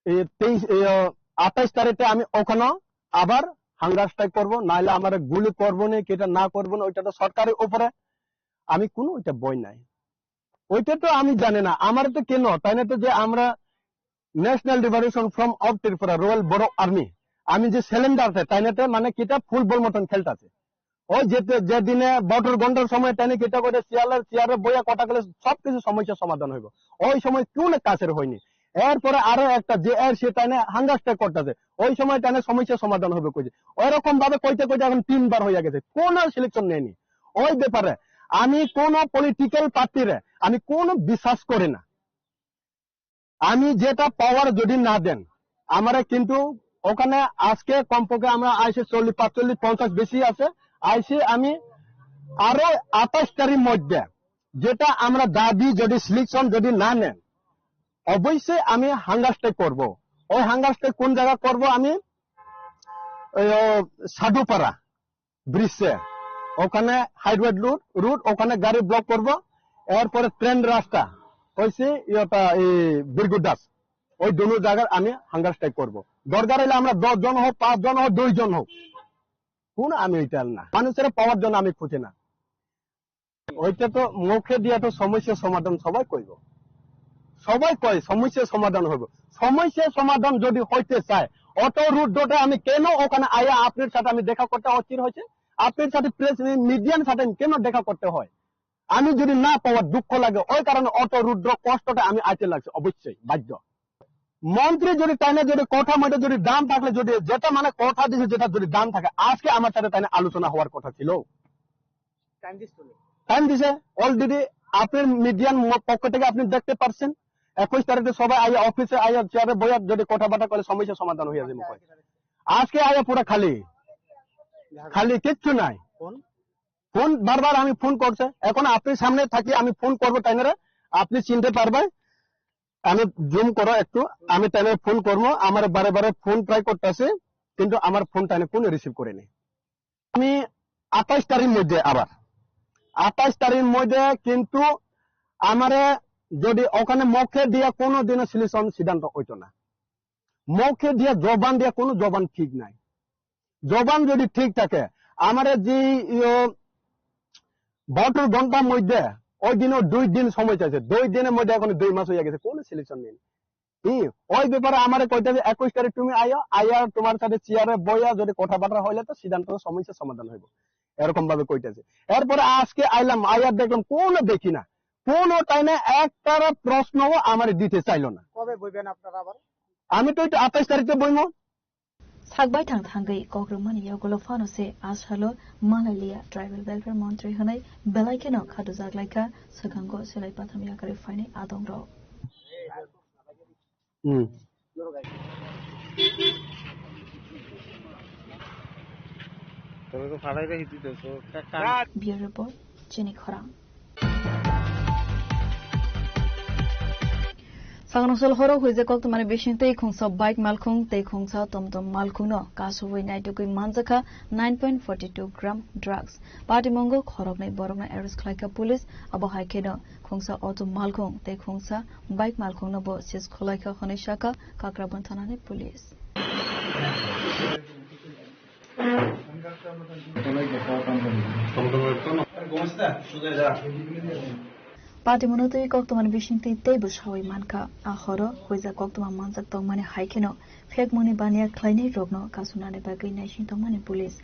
এই তেইশ, এই, আহ, আঠাইশ তারিখে আমি ওখানে আবার hunger strike করবো, নাহলে আমার গুলি করবো না, কি এটা না করবো না, ওইটা তো সরকারের উপরে, আমি কোনো ওইটা বই নাই, ওইটা তো আমি জানি না। আমার তো কেন, তাই না তো যে আমরা National Liberation Front of Tripura, Royal Boro Army, আমি যে সিলিন্ডার আছে, তাই না তো মানে কিটা ফুল বল মতন খেলতেছে। ওই যে, যে দিনে বটর গন্ডর সময় তাই না কিটা করে চেয়ারের, চেয়ারে বইয়া কথা বলে সবকিছু সমস্যা সমাধান হইব। ওই সময় কেউ না কাছের হয়নি। এরপরে আরো একটা যে এর সে তাই না হাঙ্গার স্ট্রাইক করতেছে, ওই সময় তাই না সমস্যা সমাধান হবে কইছে। ওইরকম ভাবে কইতে কইতে এখন তিনবার হইয়া গেছে, কোনো সিলেকশন নেয়নি। ওই ব্যাপারে আমি কোনো পলিটিক্যাল পার্টিরে আমি কোনো বিশ্বাস করি না। আমি যেটা পাওয়ার যদি না দেন, আমরা কিন্তু ওখানে আজকে কমপক্ষে আমরা আইসি চল্লিশ, পাঁচচল্লিশ, পঞ্চাশ বেশি আছে, আইসি আমি আরো আঠাশ তারিখ মধ্যে যেটা আমরা দাবি যদি সিলেকশন যদি না নেন, অবশ্যই আমি হাঙ্গার স্ট্রাইক করব। ওই হাঙ্গার স্ট্রাইক কোন জায়গা করব আমি? ওই, ও, সাধুপাড়া। ব্রিজে, ওখানে হাইওয়ে রুট রুট ওখানে গাড়ি ব্লক করব। এরপরে ট্রেন রাস্তা হয়েছে ইয়েটা এই বীরগুদাস, ওই দুনো জায়গার আমি হাঙ্গার স্ট্রাইক করব। দরকার হলে আমরা দশ জন হোক, পাঁচ জন হোক, দুই জন হোক, কোনো আমি ওইটা না, মানুষের পাওয়ার জন্য আমি খুঁজি না। ওইটা তো মুখে দিয়া তো সমস্যা সমাধান সবাই কইব, সবাই কয় সমস্যা সমাধান হইব। সমস্যা সমাধান যদি হইতে চায়, অটো রুট রোডে আমি কেন ওখানে আয়া আপনার সাথে আমি দেখা করতে অস্থির হয়েছে? আপনার সাথে প্রেস মিডিয়ার সাথে আমি কেন দেখা করতে হয়? আমি যদি না পাওয়ার দুঃখ লাগে, ওই কারণে অটো রুট রোড কষ্টটা আমি আইতে লাগছে, অবশ্যই বাধ্য। মন্ত্রী যদি তাইনে যদি কথা মতো যদি দাম থাকলে, যদি যেটা মানে কথা দিছে, যেটা যদি দাম থাকে, আজকে আমার সাথে তাইনে আলোচনা হওয়ার কথা ছিল। টাইম দিস তুমি। টাইম দিছে অলরেডি। আপনার মিডিয়ার ম-, পক্ষ থেকে আপনি দেখতে পারছেন, একুশ তারিখে সবাই আইয়া অফিসে আইয়া চেয়ারে বইয়া যদি কথাবার্তা করে সমস্যা সমাধান হয়ে যাবে। আজকে আইয়া পুরা খালি, খালি কিচ্ছু নাই। ফোন? ফোন বারবার আমি ফোন করছে, এখন আপনি সামনে থাকি আমি ফোন করবো তাইনারা, আপনি চিনতে পারবেন। আমি জুম করো একটু, আমি তাইনারা ফোন করবো, আমার বারে বারে ফোন ট্রাই করতেছে, কিন্তু আমার ফোন তাইনে কোনো রিসিভ করেনি। আমি আঠাইশ তারিখের মধ্যে আবার, আঠাইশ তারিখের মধ্যে কিন্তু আমারে যদি ওখানে মুখে দিয়ে কোনো দিনও সলিউশন সিদ্ধান্ত হইতো না, মুখে দিয়ে জবান দিয়ে কোনো জবান ঠিক নাই। জবান যদি ঠিক থাকে, আমারে যে ইয়ো বাহাত্তর ঘন্টার মধ্যে, ওই দিনও দুই দিন সময় চাইছে, দুই দিনের মধ্যে এখন দুই মাস হয়ে গেছে, কোনো সলিউশন নেই। হুম, ওই ব্যাপারে আমারে কইতেছে, "একুশ তারিখ তুমি আইও, আইয়া তোমার সাথে চেয়ারে বইয়া যদি কথাবার্তা হইলে তো সিদ্ধান্ত সমস্যা সমাধান হইব।" এরকম ভাবে কইতেছে। এরপরে আজকে আইলাম, আইয়া দেখলাম কোনো দেখি না, কোনো টাইমে একটা প্রশ্নও আমারে দিতে চাইলো না। কবে বইবেন আপনারা আবার? আমি তো ওই তো আঠাইশ তারিখে বইবো। Sakbai thang thangwi kokrwmani yagulo phano se a salo Malailia Tribal Welfare Montri hwnwi belai kheno khadujak laikha swkango silai patham yakarwi phainai adongrok. Hmm. Bureau Report, Chini Khorang. Sangrongsul horo huijak koktwmani bising tei khungsa bike malkhung tei khungsa tomtom malkhungno kasubui naitugwi manjakha nine point forty two gram drugs. Patimungo khoroknwi borokno arrest khlaikha police, abo hai kheno khungsa auto malkhung tei khungsa bike malkhungno bo seize khwlaikha hwnwi sakha Kakrabon thanani police. Patimungno twi koktwmani bisingtwi teibo sawi mankha. A horo huijak koktwma manjak tongmani hai kheno phekmungni baniya khlainai rokno kasunani bagwi naising tongmani police.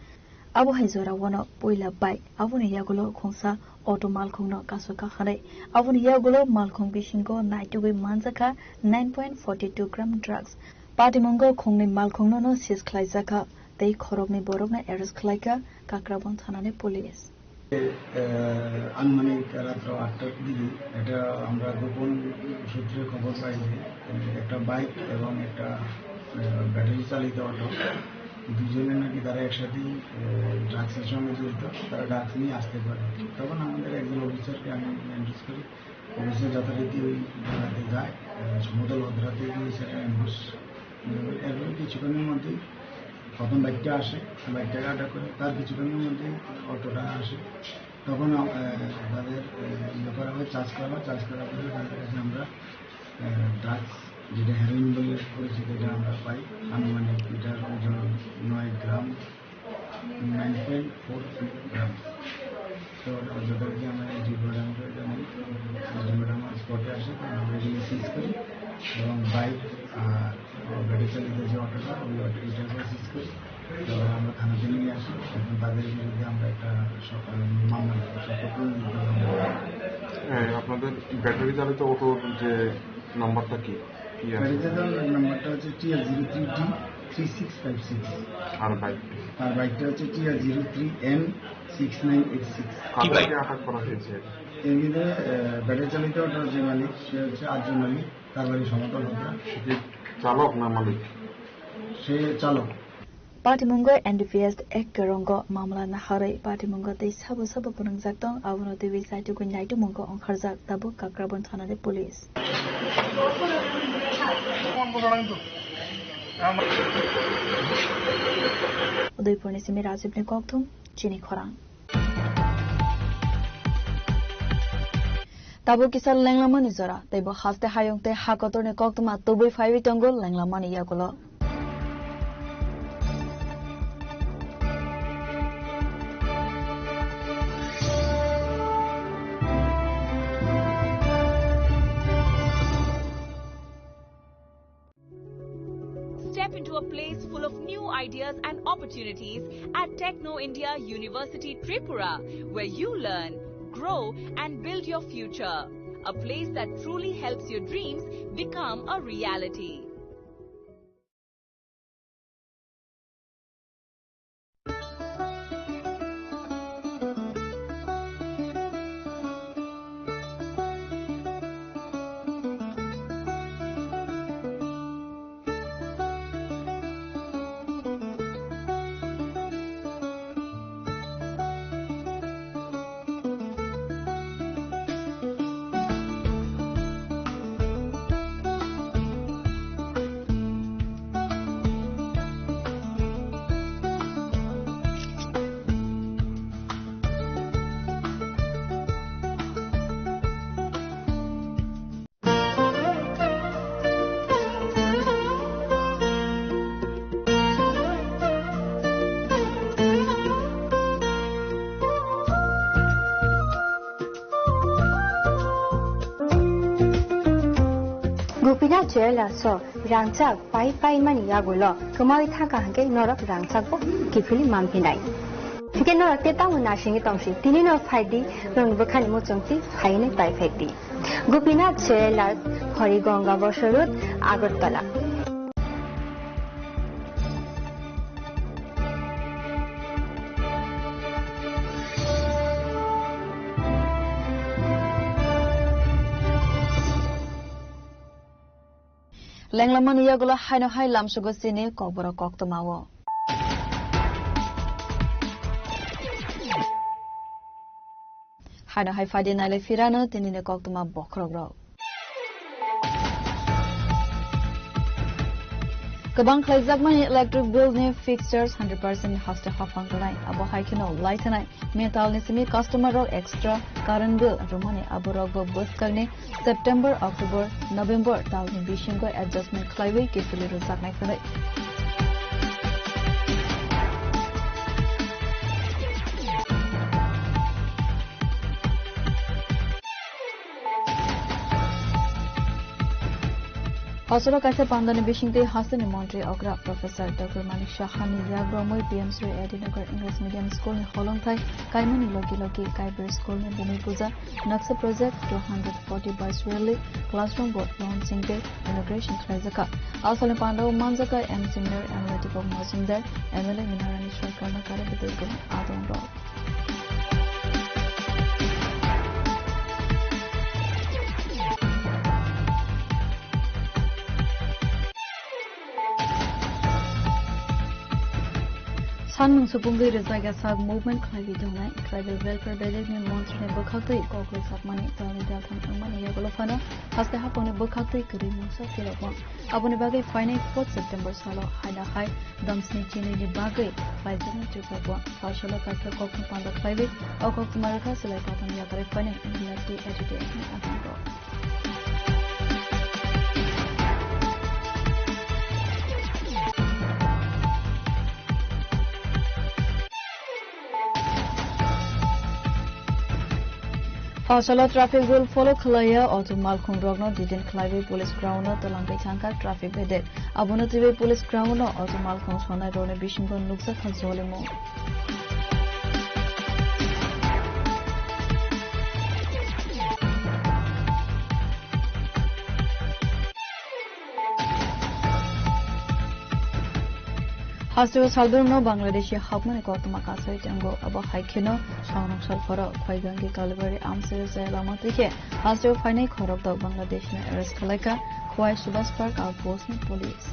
Abo hai jorao no puila bike, aboni yagulo khungsa auto malkhungno kasukha hwnwi. Aboni yagulo malkhung bisingo naitugwi manjakha nine point forty two gram drugs. Patimungo khungnwi malkhungno no seize khlaijakha tei khoroknwi borokno arrest khlaikha Kakrabon thanani police. আহ, আনুমানিক রাত্র আটটার দিকে এটা আমরা গোপন সূত্রে খবর পাই যে, আহ, একটা বাইক এবং একটা, আহ, ব্যাটারি চালিত অটো, দুজনে নাকি তারা একসাথেই, আহ, ড্রাগসের সঙ্গে জড়িত, তারা ড্রাগস নিয়ে আসতে পারে। তখন আমাদের একজন অফিসারকে আমি অ্যাড্রেস করি, অফিসার যথারীতি ওই জায়গাতে যায়, আহ, সমতল ভদ্রাতে গিয়ে সেটা অ্যাম্বুশ, এরপরে কিছুক্ষণের মধ্যেই প্রথম বাইকটা আসে, বাইকটাকে আটক করে, তার কিছুক্ষণের মধ্যেই অটোটা আসে। তখন, আহ, তাদের, আহ, ইয়ে করা হয়, চার্জ করা হয়, চার্জ করার পরে তাদের কাছে আমরা, আহ, ড্রাগস, যেটা হেরোইন বলে পরিচিত, এটা আমরা পাই। আনুমানিক এটার ওজন নয় gram, nine point four two gram. তো যথারীতি আমরা এসডিপিও ম্যাডামকে জানাই, এসডিপিও ম্যাডাম স্পটে আসে, তো আমরা এগুলো সিজ করি এবং বাইক আর গাড়ি চালিত যে অটোটা, ওই অটো, এটাকে সিজ করি। তো আমরা থানাতে নিয়ে আসি। এখন তাদের বিরুদ্ধে আমরা একটা স-, আহ, মামলা দেবো, সব প্রতিনিধি আমরা। হ্যাঁ, আপনাদের ব্যাটারি চালিত অটোর যে নাম্বারটা কি? কি আছে? গাড়ি চালানোর নাম্বারটা হচ্ছে TR zero three D three six five six. আর বাইক? আর বাইকটা হচ্ছে TR zero three N six nine eight six. কাদেরকে আটক করা হয়েছে? এর ভিতরে, আহ, ব্যাটারি চালিত অটোর যে মালিক, সে হচ্ছে আরজু মালিক, তার বাড়ি সমতল ভদ্রা। সে কি চালক না মালিক? সে চালক। Patimungo N D P S Act kwrwngo mamla naharwi patimungo tei sabo sabo phwnwngjak tong, abono twiwi saitugwi naitugmungo wngkharjak tabuk Kakrabon thanani police. Udaipurni simi Rajibni kokthum. Chini khorang. Tabuk kisa lenglamani jora, teibo haste hayung tei ha kotorni koktwma tubui phaiwi tongo lenglamani yagulo. Step into a place full of new ideas and opportunities at Techno India University Tripura, where you learn, grow, and build your future. A place that truly helps your dreams become a reality. Gopinath Jewellers o rangchak pai pai mani yagulo kwmawi thangkha hwnkhe norok rangchak bo kiphilwi manphinai. Hwnkhe norok tei tamo nasingwi tongsi, tini no phai di, norokni bwkhani muchung twi phaiwi nai pai phai di. Gopinath Jewellers, Hori Ganga Bosor Road, Agartala. Lenglamani yagulo haino hai lamsugo chini kokborok koktwmao. Haino hai phaidi nailai phirano tinini koktwma bokhorokrok. Kwbang khlaijakmani electric bill ni fixtures hundred percent haste haphang rwnai. Abo hai kheno lai thanai metal ni simi customer rok extra current bill rwmani aborok bo bwskangni September, October, November talni bisingo adjustment khlaiwi kiphilwi rwjaknai hwnwi. Hosoro kaisa pandani bisingtwi hasteni montri okra Professor Doctor Manik Saha ni yagromwi P M Shri A D Nagar English Medium School ni holongthai kaimani logi logi Kaiber School ni bumi puja Naksa Project two hundred forty by Swirly Classroom Board launching tei inauguration khlaijakha. Asalni pandao manjakha M C Mayor M L A Deepak Majumdar, M L A Minarani Sarkar no kare bwtwi kwbang adong rok. Sanmung supungwi rwjak ya sak movement khlaiwi tongnai Tribal Welfare Bedekni montrini bwkhaktwi kok rwjakmani talni daltham wngmani yagulo phano haste haphangni bwkhaktwi kwrwi mungsa philokma. Aboni bagwi phainai fourth September salo haina hai damsni chinini bagwi khlaijaknai Tripura Buang. Phaisalo kaisa kokthum panda khlaiwi o koktwma rwkha Silai Patham yakarwi phainai N L F T A T T F ni agangrok. Hosalo traffic rule follow khlaiya auto malkhung rokno detain khlaiwi police ground no twlangwi thangkha traffic bedek. Abono twiwi police ground no auto malkhung sonai rokni bisingo nukjakha jolimung. Hasteo salbrumno Bangladeshi hapmani koktwma kasai tongo. Abo hai kheno songrwng sal phoro Khwaigangi Kalibari amchaio chaya lama twi khe hasteo phainai khorokdok Bangladeshno arrest khwlaikha Khwai Subhas Park outpost ni police.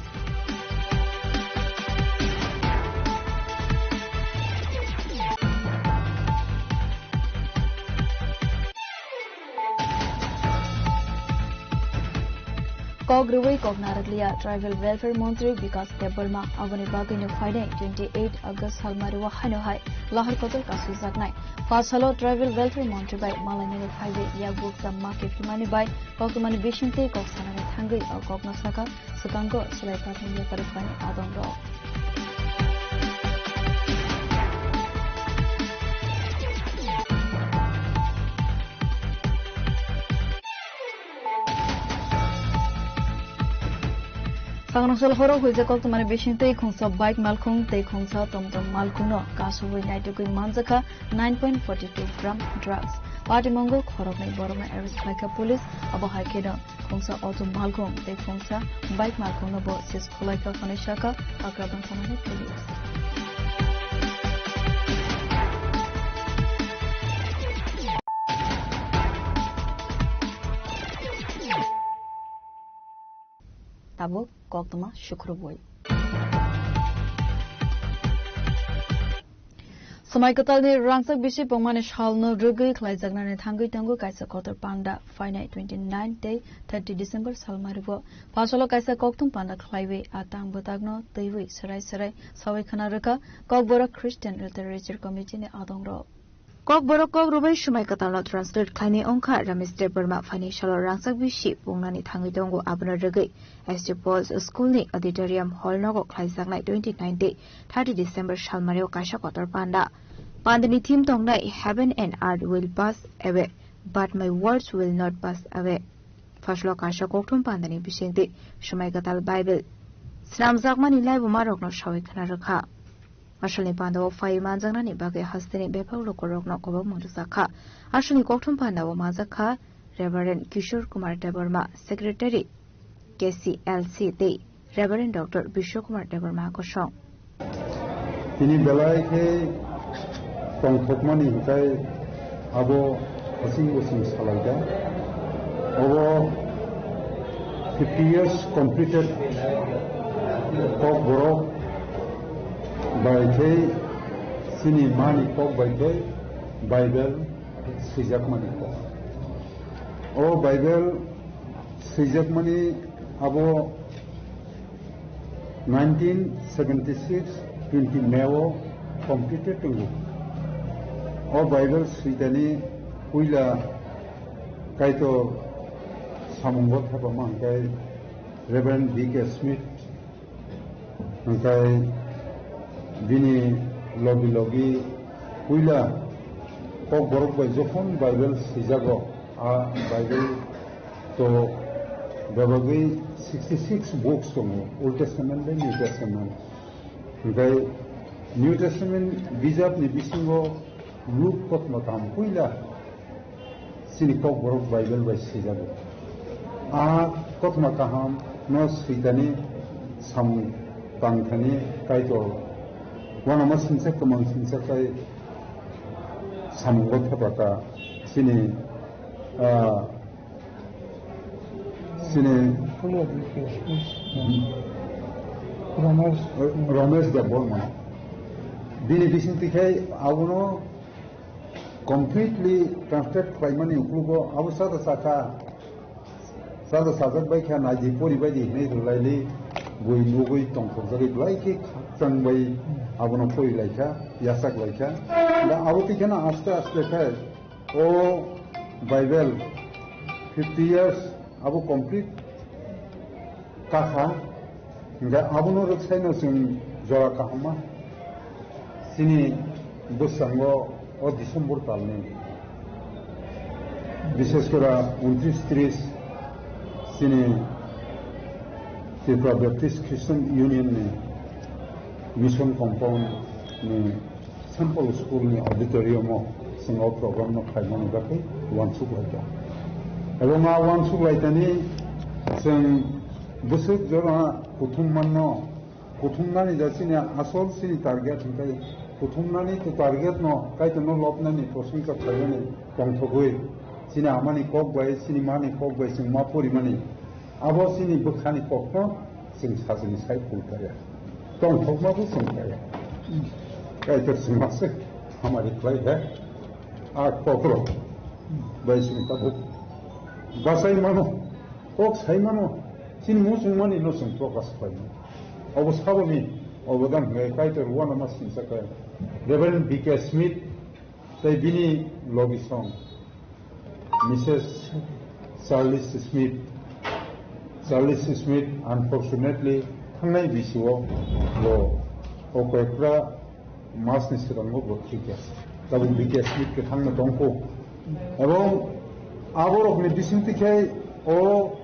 Kok rwui kok narwkliya Tribal Welfare Montri Bikas Debbarma, aboni bagwino phainai twenty eight August salmario haino hai lahar kotor kasujaknai. Pha salo Tribal Welfare Montri bai malainani phaiwi yakbuk chamma kiphilmani bai koktwmani bisingtwi kok sanani thangwi o kokno sakha, swkango swlai pathum yapari phaini adongrok. Sangrongsa horo huijak koktwmani bising tei khungsa bike malkhung tei khungsa tomtom malkhungno kasugwi naitugwi manjakha nine point forty two gram drugs. Patimungo khoroknwi borokno arrest khlaikha police. Abo hai kheno khungsa auto malkhung tei khungsa bike malkhungno bo seize khwlaikha hwnwi sakha Kakrabang thanani police. Tabuk koktwma sukrubwi. Swmai kwtalni rangchak bisi pungmani salno rwgwi khlaijaknani thangwi tongo kaisa kotor panda. Phainai twenty nine tei thirty December salmarigo phasalo kaisa kokthum panda khlaiwi a tang bwtakno twiwi swrai swrai sawi khna rwkha Kokborok Christian Literature Committee ni adongrok. Kokborok kok rwbai Swmai Kwtalno translate khlainai wngkha Ramesh Debbarma. Phaini salo rangchak bisi pungnani thangwi tongo, abono rwgwi S J Boys School ni auditorium hall nogo khlaijaknai twenty nine tei thirty December salmario kaisa kotor panda. Pandani theme tongnai Heaven and Earth Will Pass Away, But My Words Will Not Pass Away. Phasalo kaisa kokthum pandani bisingtwi Swmai Kwtal Bible swnamjakmani laibumarokno sawi khna rwkha. Asalni pandao phaiwi manjaknani bagwi hasteni bebak lukurokno kobokmung rwjakha. Asalni kokthum pandao manjakha Reverend Kishore Kumar Debbarma, Secretary K C L C tei Reverend Doctor Bishwa Kumar Debbarma kosong. Tini belai khe tongthokmani hwnkhe abo hasing bosing salaijak. Obo fifty years completed Kokborok bai khe chini mani kok bai khe Bible swijakmani kok. O Bible swijakmani abo nineteen seventy six twenty May o completed tongo. O Bible switani puila Kaitor samungo thepama hwnkhe Reverend B K Smith, hwnkhe bini logi logi puila Kokborok bai jokhon Bible swijago, a Bible to bebagwi sixty six books tongo, Old Testament bai New Testament. Hwnkhe New Testament bijapni bisingo Luk kothoma kaham puila chini Kokborok Bible bai swijago. A kothoma kaham no switani samung tangthani Kaitor uanama sinsa kwmang sinsa kai samungo thepaka chini, ah, Sini Ramesh. Ramesh Debbarma. Bini bising tikhe abono completely translate khlaimani uklugo abo sada saka, sada sajak bai kha naidi pori bai di hinwi rwlaili bui nugwi tongthokjagwi belai khe khakchang bai abono pori laikha, yachak laikha. Da abo tikheno aste aste khe O Bible fifty years abo complete kakha, hingkhe abono rwksaino chwng jora kahamma chini bwskango o December talni, bishesh kore untris tris chini Tripura Baptist Christian Union ni mission compound ni Saint Paul School ni auditorium o chwng o program no khlaimani bagwi uansuk laikha. Ebong a uansuk laitani chwng bwswk jora kuthum manno, kuthumnani da chini asol chini target hwnkhe kuthumnani to target no Kaitorno lobnani prosongsa khlaimani tongthogwi chini amani kok bai chini mani kok bai chwng ma porimani. Abo chini bwkhani kokno chwng sajini sai phul kaya. Tongthokma bo chwng kaya. Kaitor chwng ma se hamari khlai hai. A kokrok bai chwng tabuk bachai mano, kok sai mano. Chini muchungmani no chwng prokash khlainai. Obo saboni obodan hwnkhe Kaitor uanama sinsa khe Reverend B K Smith tei bini logi song Missus Charles Smith. Charles Smith, unfortunately, thangnai bisio bo o koyekra masni swkango bo thwikha. Tabuk B K Smith khe thangna tongkho. Ebong aborokni bisingtwi khe o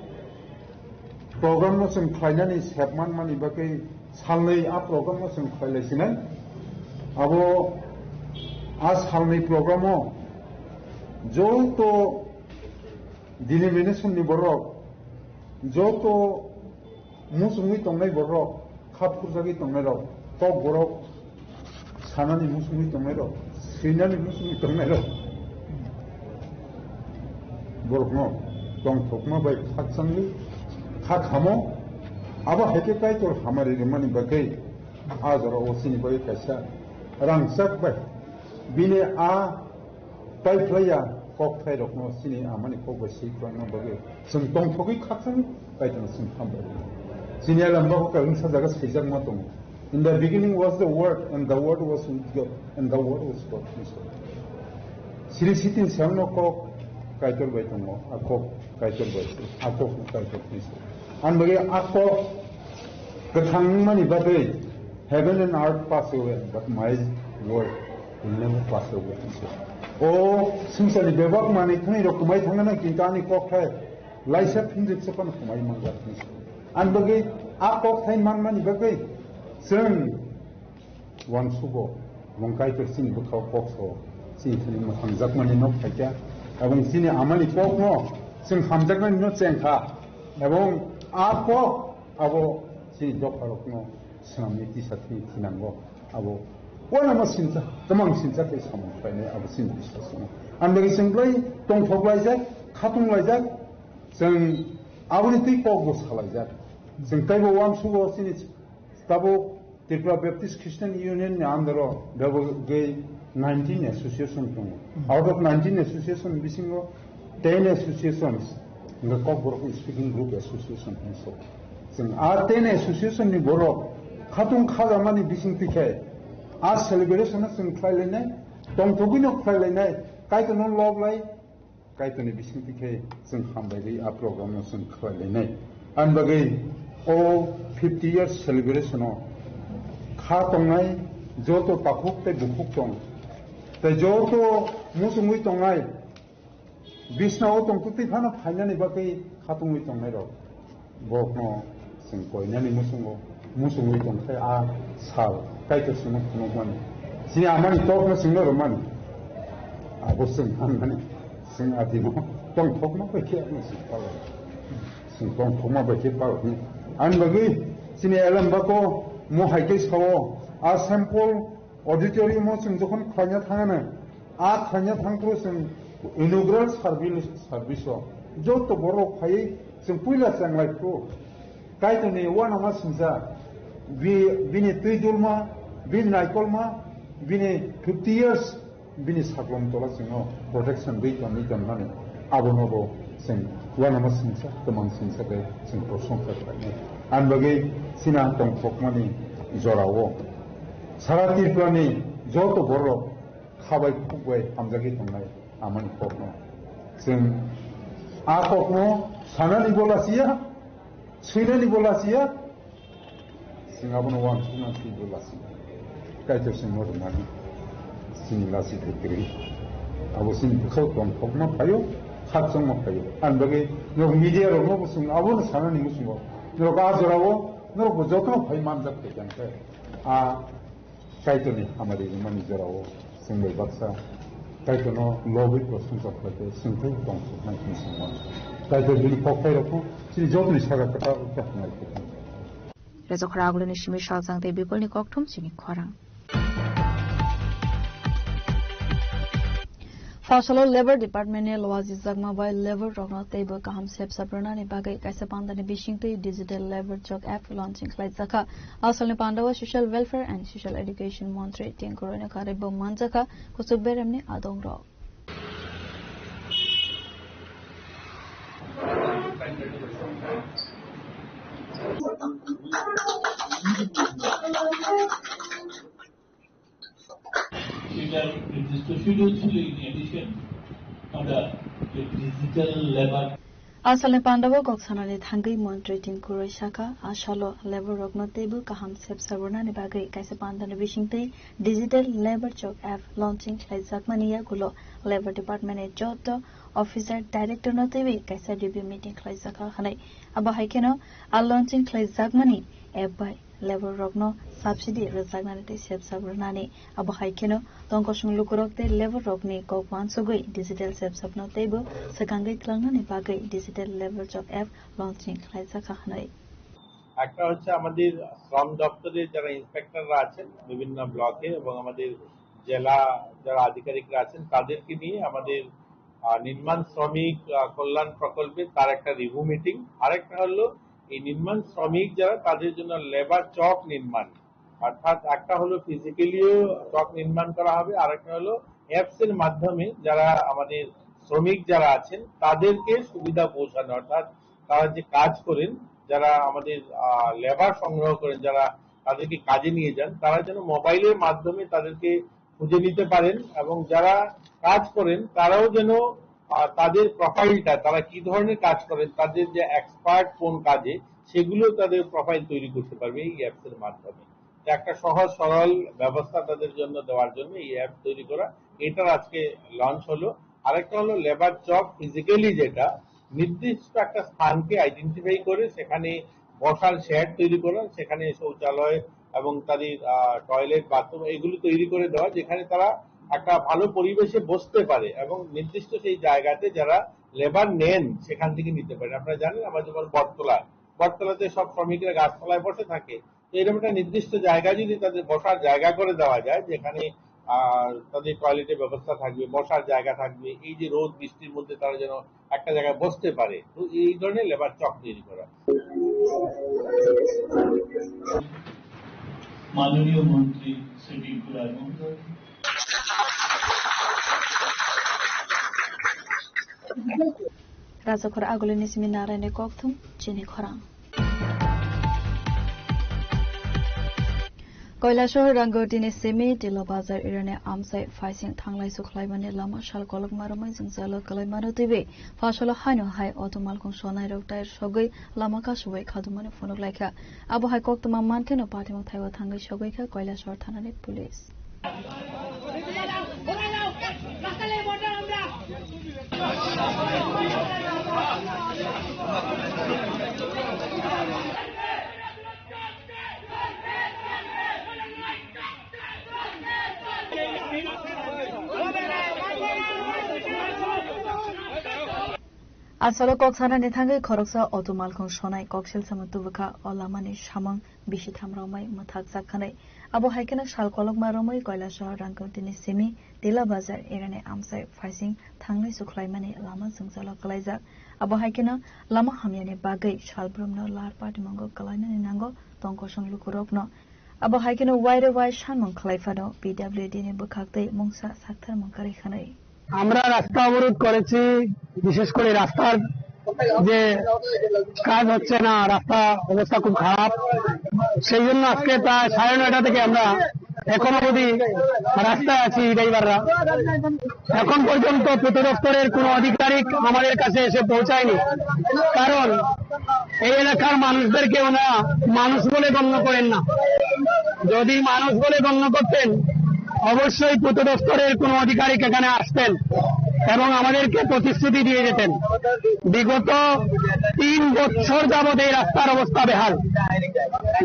program no chwng khlainani sep manmani bagwi salnwi a program no chwng khlai lai sinai. Abo a salnwi program o joto denomination ni borok, joto muchungwi tongnai borok, kha phurjagwi tongnai rok, kok borok sanani muchungwi tongnai rok, swinani muchungwi tongnai rok. Borokno tongthokma bai khakchangwi kha khamo, abo hai khe Kaitor hamari rwmani bagwi a jora o chini bagwi kaisa rangchak bai bini a paiphlaiya kokthairokno chini amani kok bai swi phlangna bagwi chwng tongthogwi khakchangwi Kaitorno chwng hambai. Chini a lamba o kaisa jaga swijakma tongo. In the beginning was the Word, and the Word was with God, and the Word was God. Siri sitin siangno kok Kaitor bai tongo, a kok Kaitor bai se, a kok Kaitor ni se. Ang bagi a kok kwthang mani bagwi heaven and earth pass away, but my word will never pass away. O sumsani bebak mani thani rok kumai thangana kintu ani kok hai laisa phinjik se kono kumai mangjak ni se. Ang bagi a kok thai man mani bagwi chwng uansugo, bong Kaitor chini bwkhao kok so, chini thani mwthangjakmani no phaikha, ebong chini amani kokno chwng hamjaknani no chengkha, ebong a kok abo chini dopharokno swnamwi tisa thani thinango, abo uanama sinsa, kwmang sinsa khe samung khlainai abo chini biswas tongo. Ang bagi chwng belai tongthok laijak, khatung laijak, chwng aboni twi kokbo salaijak. Chwng teibo uansugo chini tabuk Tripura Baptist Christian Union ni under o bebogwi nineteen association tongo. Hmm. Out of nineteen association bisingo ten associations hwnkhe Kokborok Speaking Group Association hwnwi se. Chwng a ten association ni borok khatung khajamani bisingtwi khe a celebration no chwng khlai lainai, tongthogwi no khlai lainai, Kaitorno lob lai, Kaitorni bisingtwi khe chwng hambai rwi a program no chwng khlai lainai. Ani bagwi o fifty years celebration o kha tongnai joto takhuk tei bukhuk tong, tei joto muchungwi tongnai bisna o tongtwtwi phano phainani bagwi kha tongwi tongnai rok. Borokno chwng koinani muchungo, muchungwi tongkhe a sal Kaitor chwngno phunukmani. Chini amani kokno chwngno rwmani. Abo chwng hamani, chwng adino tongthokma bai khe ano chwng palo. Chwng tongthokma bai khe palo. Ani bagwi chini elembako mo hai khe sao, a Saint Paul auditorium o chwng jokhon khlaina thangana, a khlaina thangphuru chwng inaugural service, service o joto borok phaiwi chwng puila chenglai phuru Kaitorni uanama singsa, bi-, bini twi dulma, bini naikolma, bini fifty years, bini saklom tola chwngno protection rwi tongwi tongmani, abono bo chwng uanama singsa, kwmang singsa khe chwng prosongsa khlainai. Ani bagwi chini tongthokmani jorao sara Tripurani joto borok kha bai khuk bai hamjagwi tongnai amani kokno. Chwng a kokno sanani bo lasiya, swinani bo lasiya, chwng abono uansukna thwi bo lasiya. Kaitor chwngno rwmani chini lasi thai kwrwi. Abo chini bwkhao tongthokma phaio, khakchangma phaio. Ani bagwi norok media rokno bo chwng abono sanani muchungo. Norok a jorao norok bo jotono phai manjak khe khe a Kaitorni hamari rwmani jorao chwng bai baksa Kaitorno lobwi prosongsa khlai khe chwng tei tongthoknai hwnwi chwng uansukha. Kaitor bini kokthairokno chini jotoni saka kwtal wngkha hwnwi khe. Rejokra Agulini simi Saljang tei Bikolni kokthum chini khorang. Phaisalo Labour Department ni loajijakma bai labour rokno teibo kaham sepsap rwnani bagwi kaisa pandani bisingtwi Digital Labour Chowk app launching khlaijakha. A salni pandao Social Welfare and Social Education Montri Tinku Roy ni kharwi bo manjakha kuchuk beremni adongrok. So, should you actually in addition on the digital level? Asalni pandao kok sanani thangwi montri Tinku Roy sakha, asalo labour rokno teibo kaham sebsa rwnani bagwi kaisa pandani bisingtwi digital labour chowk app launching khlaijakmani yagulo labour department ni joto officer director no teiwi kaisa review meeting khlaijakha hwnwi. Abo hai kheno a launching khlaijakmani app bai labour rokno subsidy rwjaknani tei sebsa rwnani. Abo hai kheno tongkosong lukurok tei labour rokni kok uansugwi digital sebsapno teibo swkangwi twlangnani bagwi digital labour chowk app launching khlaijakha hwnwi. একটা হচ্ছে আমাদের শ্রম দপ্তরে যারা ইন্সপেক্টররা আছেন বিভিন্ন ব্লকে এবং আমাদের জেলা যারা আধিকারিকরা আছেন তাদেরকে নিয়ে আমাদের, আহ, নির্মাণ শ্রমিক, আহ, কল্যাণ প্রকল্পে তার একটা রিভিউ মিটিং। আরেকটা হলো এই নির্মাণ শ্রমিক যারা তাদের জন্য লেবার চক নির্মাণ, অর্থাৎ একটা হলো ফিজিক্যালিও চক নির্মাণ করা হবে, আরেকটা হলো অ্যাপস এর মাধ্যমে যারা আমাদের শ্রমিক যারা আছেন তাদেরকে সুবিধা পৌঁছানো, অর্থাৎ তারা যে কাজ করেন, যারা আমাদের, আহ, লেবার সংগ্রহ করেন, যারা তাদেরকে কাজে নিয়ে যান, তারা যেন মোবাইলের মাধ্যমে তাদেরকে খুঁজে নিতে পারেন এবং যারা কাজ করেন তারাও যেন, আহ, তাদের প্রোফাইলটা, তারা কি ধরনের কাজ করেন, তাদের যে এক্সপার্ট কোন কাজে, সেগুলো তাদের প্রোফাইল তৈরি করতে পারবে এই অ্যাপস এর মাধ্যমে। তো একটা সহজ সরল ব্যবস্থা তাদের জন্য দেওয়ার জন্য এই অ্যাপ তৈরি করা। এটার আজকে লঞ্চ হলো। আরেকটা হলো লেবার চক ফিজিক্যালি যেটা নির্দিষ্ট একটা স্থানকে আইডেন্টিফাই করে সেখানে বসার শেড তৈরি করা, সেখানে শৌচালয় এবং তাদের, আহ, টয়লেট, বাথরুম এগুলো তৈরি করে দেওয়া, যেখানে তারা একটা ভালো পরিবেশে বসতে পারে এবং নির্দিষ্ট সেই জায়গাতে যারা লেবার নেন সেখান থেকে নিতে পারেন। আপনারা জানেন, আমরা যেমন বটতলা, বটতলাতে সব শ্রমিকরা গাছতলায় বসে থাকে, তো এরকম একটা নির্দিষ্ট জায়গা যদি তাদের বসার জায়গা করে দেওয়া যায়, যেখানে, আহ, তাদের টয়লেটের ব্যবস্থা থাকবে, বসার জায়গা থাকবে, এই যে রোদ বৃষ্টির মধ্যে তারা যেন একটা জায়গায় বসতে পারে, তো এই ধরনের লেবার চক তৈরি করা। মাননীয় মন্ত্রী শ্রী টিঙ্কু রায় মহোদয়। Rajakhor agulini simi naraini kokthum chini khorang. Kailasahar Rangoti ni simi Tila Bazar area ni amsai phaising thanglai sukhlaimani lama sal kolokma romwi jwngjalo kwlaimano twiwi phasalo haino hai auto malkhung sonai rok tyre sogwi lama kasubwi khadumani phunuk laikha. Abo hai koktwma mankheno patimung thaibo thangwi sogwi kha Kailasahar thanani police. Asalo kok sanani thangwi khoroksa auto malkhung sonai koksil samung tubukha o lamani samung bisitham romwi mwthakjak khanai. Abo hai kheno sal kolokma romwi Kailasahar Rangkotini simi Tila Bazar area ni amsai phaising thanglai sukhlaimani lama jwngjalo kwlaijak. Abo hai kheno lama hamyani bagwi salbrumno lar patimungo kwlainani nango tongkosong lukurokno. Abo hai kheno waire wai sanmung khlai phano P W D ni bwkhaktwi mungsa saktharmung kwrwi khanai. আমরা রাস্তা অবরোধ করেছি, বিশেষ করে রাস্তার যে কাজ হচ্ছে না, রাস্তা অবস্থা খুব খারাপ। সেই জন্য আজকে প্রায় সাড়ে নয়টা থেকে আমরা এখন অবধি রাস্তায় আছি ড্রাইভাররা। এখন পর্যন্ত পূর্ত দপ্তরের কোনো আধিকারিক আমাদের কাছে এসে পৌঁছায়নি, কারণ এই এলাকার মানুষদেরকে ওনারা মানুষ বলে গণ্য করেন না। যদি মানুষ বলে গণ্য করতেন, অবশ্যই পূর্ত দপ্তরের কোনো আধিকারিক এখানে আসতেন এবং আমাদেরকে প্রতিশ্রুতি দিয়ে যেতেন। বিগত তিন বছর যাবত এই রাস্তার অবস্থা বেহাল।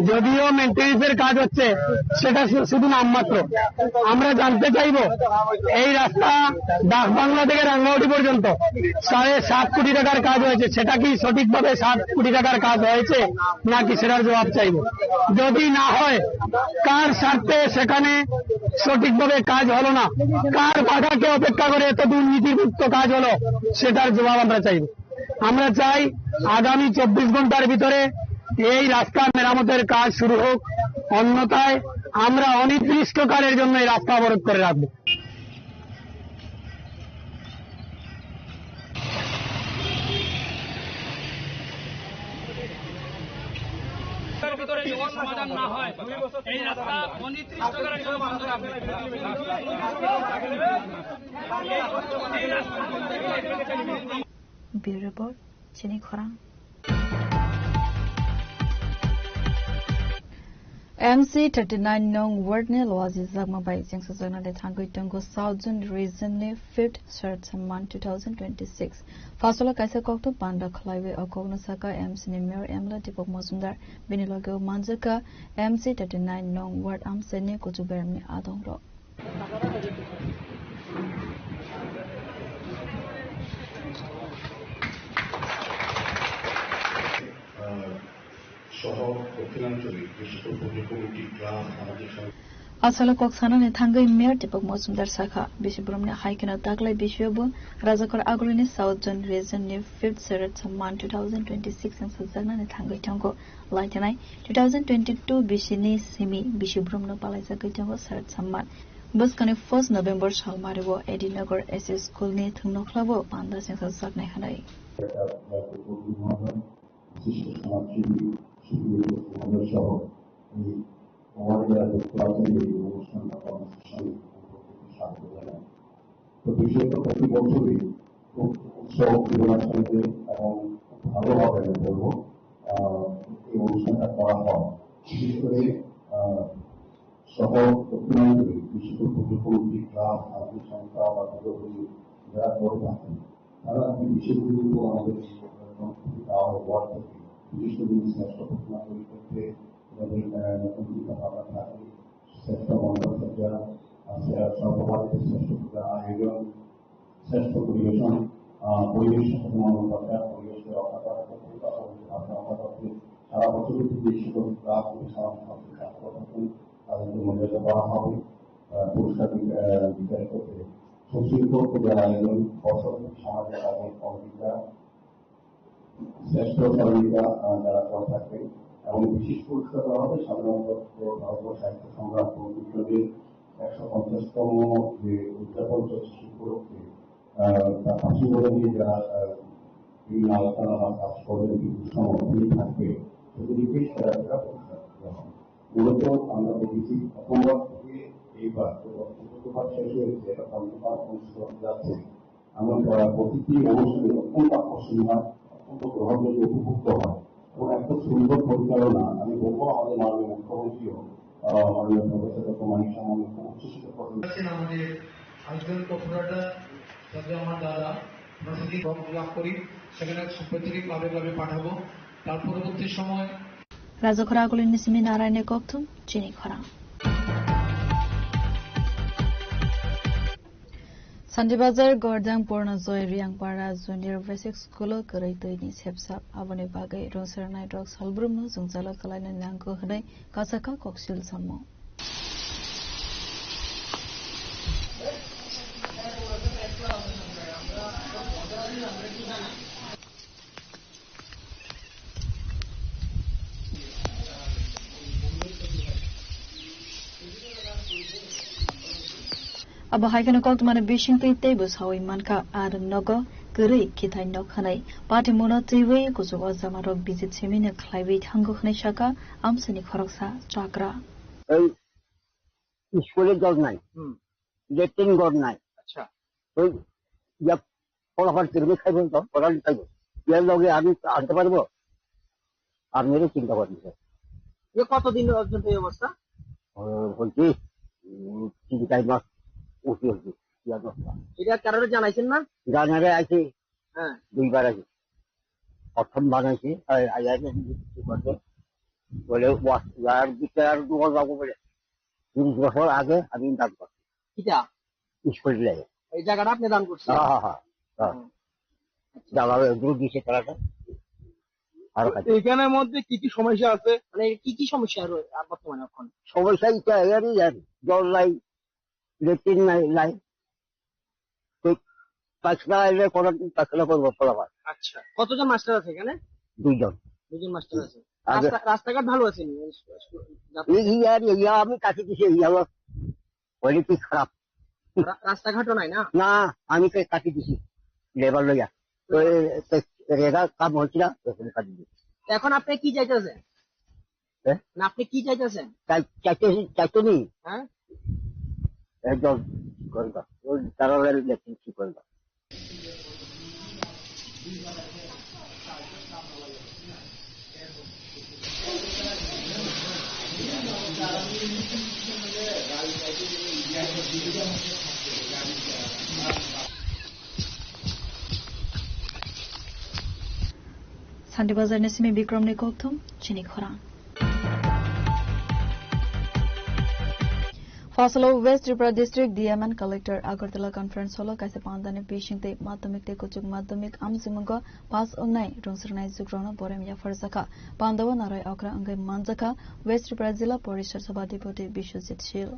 যদিও মেইনটেনেন্সের কাজ হচ্ছে, সেটা শু-, শুধু নামমাত্র। আমরা জানতে চাইবো, এই রাস্তা ডাক বাংলা থেকে রাঙ্গামাটি পর্যন্ত সাড়ে সাত কোটি টাকার কাজ হয়েছে, সেটা কি সঠিকভাবে সাত কোটি টাকার কাজ হয়েছে, নাকি সেটার জবাব চাইবো। যদি না হয়, কার স্বার্থে সেখানে সঠিকভাবে কাজ হলো না, কার বাধাকে অপেক্ষা করে এত দুর্নীতিমুক্ত কাজ হলো, সেটার জবাব আমরা চাইবো। আমরা চাই আগামী চব্বিশ ঘন্টার ভিতরে এই রাস্তা মেরামতের কাজ শুরু হোক, অন্যথায় আমরা অনির্দিষ্টকালের জন্য এই রাস্তা অবরোধ করে রাখবো। সমাধান না হয়, এই রাস্তা অনির্দিষ্টকালের জন্য বন্ধ রাখবে। Bureau Report, Chini Khorang. M C thirty nine nong ward ni Loaji Jakma bai chengsajakna de thangwi tongo South Zone Region ni fifth Sharat Samman two thousand twenty-six. Phaisalo kaisa kokthum panda khlaiwi o kokno saka M C ni Mayor M L A Deepak Majumdar, bini loge o manjakha M C thirty nine nong ward amchaini kuchuk beremni adongrok. সহ দক্ষিণাঞ্চলে বিশেষ করে পূর্ব committee, club, সামাজিক সংগঠন। Asalo kok sanani thangwi Mayor Deepak Majumdar sakha, bisi boromni hai kheno taklai bisio bo Rajakhor Agulini South Zone Region ni fifth Sharat Samman two thousand twenty-six wngsajaknani thangwi tongo. Lai thanai two thousand twenty-two bisini simi bisi boromno palaijagwi tongo Sharat Samman. Bwskangni first November salmario A D Nagar S S School ni thwngnokhlabo panda chengsajaknai hwnwi. বিশিষ্ট সমাজসেবী, সুপ্রিয় সমাজসহ এই অওয়ার্ড দেওয়ার দায়িত্ব আছে এই অনুষ্ঠানটা কর্মসূচি সম্পর্কে স্বাগত জানাই। তো বিশেষত প্রতি বছরই খুব উৎসব উদ্দীপনার সঙ্গে এবং খুব ভালোভাবে আমি বলবো, আহ, এই অনুষ্ঠানটা করা হয়। বিশেষ করে, আহ, সহ দক্ষিণাঞ্চলে বিশেষ করে পূর্ব কমিটি, ক্লাব, সামাজিক সংস্থা বা দীর্ঘদিন যারা করে থাকেন, তারা এই বিষয়গুলির উপর আমাদের সংস্কৃতি দেওয়া হয় ওয়ার্ড থেকে। বিশেষ করে যদি শ্রেষ্ঠ ঘোষণা তৈরি করতে আমাদের, আহ, নতুন চিন্তা ভাবনা থাকে, শ্রেষ্ঠ মণ্ডপসজ্জা, আর শ্রে-, সর্বভারতীয় শ্রেষ্ঠ পূজা আয়োজন, শ্রেষ্ঠ পরিবেশন, আহ, পরিবেশ সচেতনমূলক প্রচার, পরিবেশকে রক্ষা করার ক্ষেত্রে তথা পরিবেশ রক্ষা করতে সারা বছর কিন্তু এই সকল ক্লাব এবং সামাজিক সংস্থার কার্যকর্তাকে তাদেরকে মর্যাদা দেওয়া হবে, আহ, পুরস্কার বিত-, আহ, বিতরণ করতে। সুশৃঙ্খল পূজা আয়োজন, বছর সামাজিক আয়োজন কমিটিরা শ্রেষ্ঠ সহযোগিতা, আহ, যারা করে থাকবেন এবং বিশেষ পুরস্কার দেওয়া হবে সাধারণত ভারতবর্ষ সাহিত্য সম্রাট বঙ্কিমচন্দ্রের একশো পঞ্চাশতম যে উদযাপন চলছে সেই উপলক্ষে, আহ, তার পাশে বলে দিয়ে যারা, আহ, বিভিন্ন আলোচনা বা কাজ করবেন, বিভিন্ন সময় তিনি থাকবে, সেগুলিকে সেরা সেরা পুরস্কার দেওয়া হবে। মূলত আমরা দেখেছি প্রথমবার থেকে এইবার, তো প্রথমবার শেষ হয়েছে, এটা পঞ্চমবার অনুষ্ঠিত হতে যাচ্ছে। আমরা প্রায় প্রতিটি অনুষ্ঠানে অত্যন্ত আকর্ষণীয় হয়, অত্যন্ত গ্রহণযোগ্য, উপভোগ্য হয় এবং এত সুন্দর পরিচালনা, আমি বলবো আমাদের মাননীয় মুখ্যমন্ত্রীও, আহ, মাননীয় প্রফেসর ডক্টর মানিক সামন্ত খুব উচ্ছ্বসিত প্রশংসা আছেন আমাদের আইজল কপুরাটা, যাতে আমার দাদা প্রশাসনিক ভবন লাভ করি, সেখানে প্রত্যেকে ক্লাবে ক্লাবে পাঠাবো। তার পরবর্তী সময় Rajakhor Agulini simi Naraini kokthum, Chini Khorang. Sandi Bazar, Gordang, Purna Joy, Riangpara, Junior Basic School o kwrwi twi ni sepsap, aboni bagwi rwngsa rwnairok salbrumno jwngjalo kwlaina nango hwnwi kasaka koksil samung. Abo hai kheno koktwmani bisingtwi teibo saui mankha, ar nogo kwrwi khithai nok hwnwi. Patimungno twiwi kuchugo jamarok visit simino khlaiwi thango hwnwi sakha amchaini khoroksa chakra. Ei, school-o jol nai. Hmm. Latrine ঘর নাই। আচ্ছা। ওই ইয়া ফলাফল কিভাবে খাইবো তো? ওরা খাইবো। এর লগে আমি আনতে পারবো? আপনি একটু চিন্তা করেন, স্যার। এ কতদিন পর্যন্ত এই অবস্থা? ও, হয়েছে, উম, তিন চার মাস উঠে হয়েছে, চার মাস। এটা কারোর জানাইছেন না? জানারে আইছে, হ্যাঁ। দুইবার আইছে। প্রথম বানাইছে, আই, আই, আই, কি করছে? বলে, ওয়া-, ওয়ার দিকে আর দোকান যাবো বলে। তিরিশ বছর আগে আমি দান করছি। কিতা? স্কুল লেগে। এই জায়গাটা আপনি দান করছেন? হ্যাঁ, হ্যাঁ, হ্যাঁ, হ্যাঁ। হুম। জায়গা ওই দূর দিছে তারা তো। আর খাইছে। এখানের মধ্যে কি কি সমস্যা আছে? মানে কি কি সমস্যা রয়ে-, আর বর্তমানে এখন? সমস্যা এটা এর, এর জল নাই, লেট্রিন নাই, নাই। তো পায়খানা এলে কোনো দিন পায়খানা করবো পোলাপান। আচ্ছা, কতজন মাস্টার আছে এখানে? দুইজন। দুইজন মাস্টার আছে। আগে রাস্তা-, রাস্তাঘাট ভালো আছে নি? এই, এই আর এই আমি কাছে দিছি, এই আমার কোয়ালিটি খারাপ। রা-, রাস্তাঘাটও নাই না? না, আমি তো কাটি দিছি, লেবার লইয়া। তো, এ, তো রেগা কাম হচ্ছে না, ওখানে কাটি দিছি। এখন আপনি কি চাইতেছেন? হ্যাঁ? না, আপনি কি চাইতেছেন? চাই-, চাইতে-, চাইতে নি? হ্যাঁ? একদম ঠিক করে দাও। ওই তারা লেখেন ঠিক করে দাও। Sandi Bazar ni simi Bikram ni kokthum, chini khorang. Fasalo West Tripura District D M and Collector Agartala Conference Hall o kaisa pandani bising tei madhyamik tei kuchuk madhyamik amchimung o pass wngnai rwngsrwnai jugrokno borem yapharjakha. Pandao narai okra wngwi manjakha West Tripura Jila Porishad Sabhapati Biswajit Shil.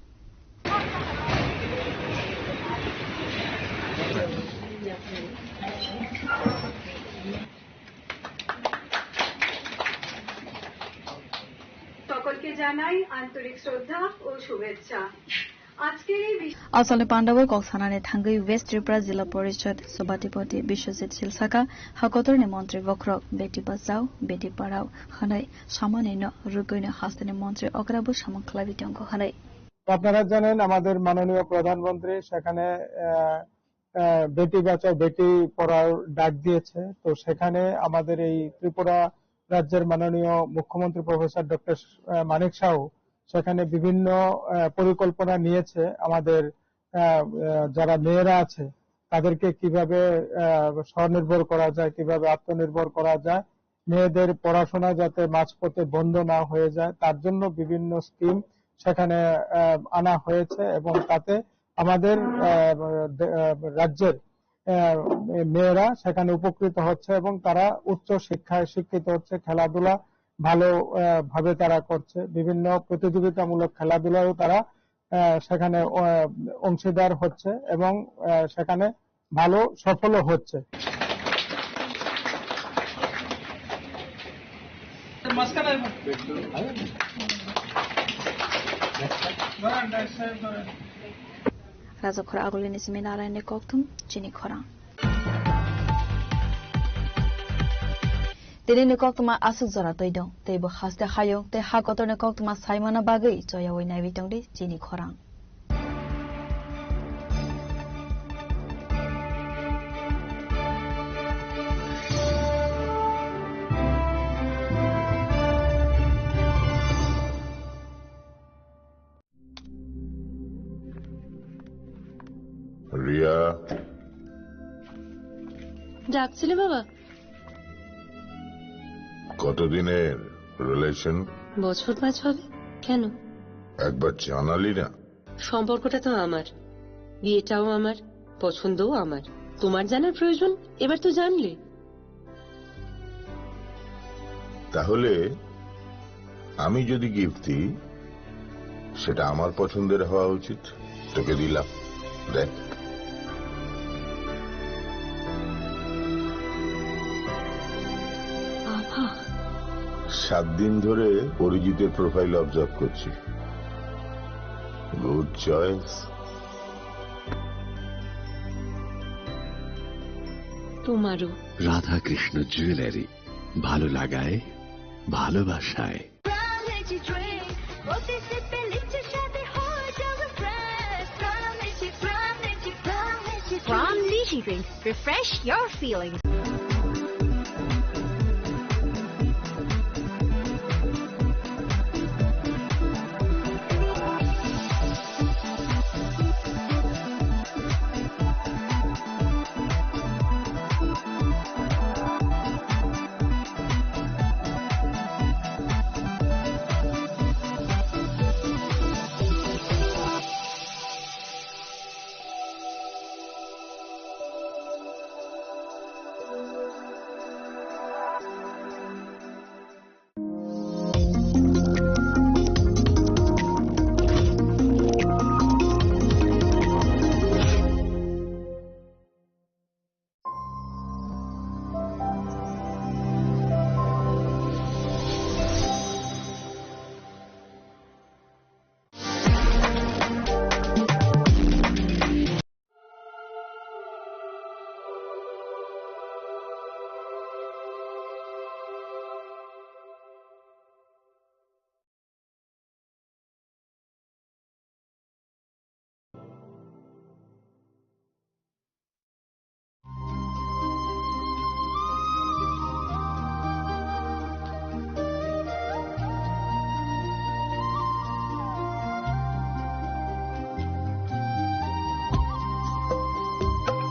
সকলকে জানাই আন্তরিক শ্রদ্ধা ও শুভেচ্ছা। আজকের এই বিশ- Asalni pandao kok sanani thangwi West Tripura Jila Porishad Sabhapati Biswajit Shil saka, hakotorni montri bokhorok beti bachao, beti parao hwnwi samani no rwgwino hasteni montri okrabo samung khlaiwi tongo hwnwi. আপনারা জানেন, আমাদের মাননীয় প্রধানমন্ত্রী সেখানে, আহ, আহ, বেটি বাঁচাও বেটি পড়াও ডাক দিয়েছে। তো সেখানে আমাদের এই ত্রিপুরা রাজ্যের মাননীয় মুখ্যমন্ত্রী প্রফেসর ডক্টর স-, আহ, মানিক সাহু সেখানে বিভিন্ন, আহ, পরিকল্পনা নিয়েছে। আমাদের, আহ, আহ, যারা মেয়েরা আছে তাদেরকে কিভাবে, আহ, স্বনির্ভর করা যায়, কিভাবে আত্মনির্ভর করা যায়, মেয়েদের পড়াশোনা যাতে মাঝপথে বন্ধ না হয়ে যায়, তার জন্য বিভিন্ন স্কিম সেখানে, আহ, আনা হয়েছে এবং তাতে আমাদের, আহ, দে-, আহ, রাজ্যের, আহ, মেয়েরা সেখানে উপকৃত হচ্ছে এবং তারা উচ্চ শিক্ষায় শিক্ষিত হচ্ছে, খেলাধুলা ভালো, আহ, ভাবে তারা করছে, বিভিন্ন প্রতিযোগিতামূলক খেলাধুলায়ও তারা, আহ, সেখানে, আহ, অংশীদার হচ্ছে এবং, আহ, সেখানে ভালো সফলও হচ্ছে। Rajakhor agulini simi Narayanni kokthum chini khorang. Tinini koktwma aswk jora twi dong, teibo haste hayung tei ha kotorni koktwma saimano bagwi choyaui naiwi tongdi chini khorang. Riya. ডাকছিলে বাবা? কতদিনের রিলেশন? বছর পাঁচ হবে। কেন? একবার জানালি না। সম্পর্কটা তো আমার, বিয়েটাও আমার, পছন্দও আমার। তোমার জানার প্রয়োজন, এবার তো জানলে। তাহলে আমি যদি গিফট দিই, সেটা আমার পছন্দের হওয়া উচিত। তোকে দিলাম, দেখ। বাবা। সাত দিন ধরে অরিজিতের প্রোফাইল অবজার্ভ করছি। Good choice. তোমারও। রাধাকৃষ্ণ জুয়েলারি, ভালো লাগায়, ভালোবাসায়। Prime Lychee Drink, প্রতি সিপে লিচুর স্বাদে হয়ে যাবে fresh. Prime Lychee, Prime Lychee, Prime Lychee Drink। Prime Lychee Drink, refresh your feelings।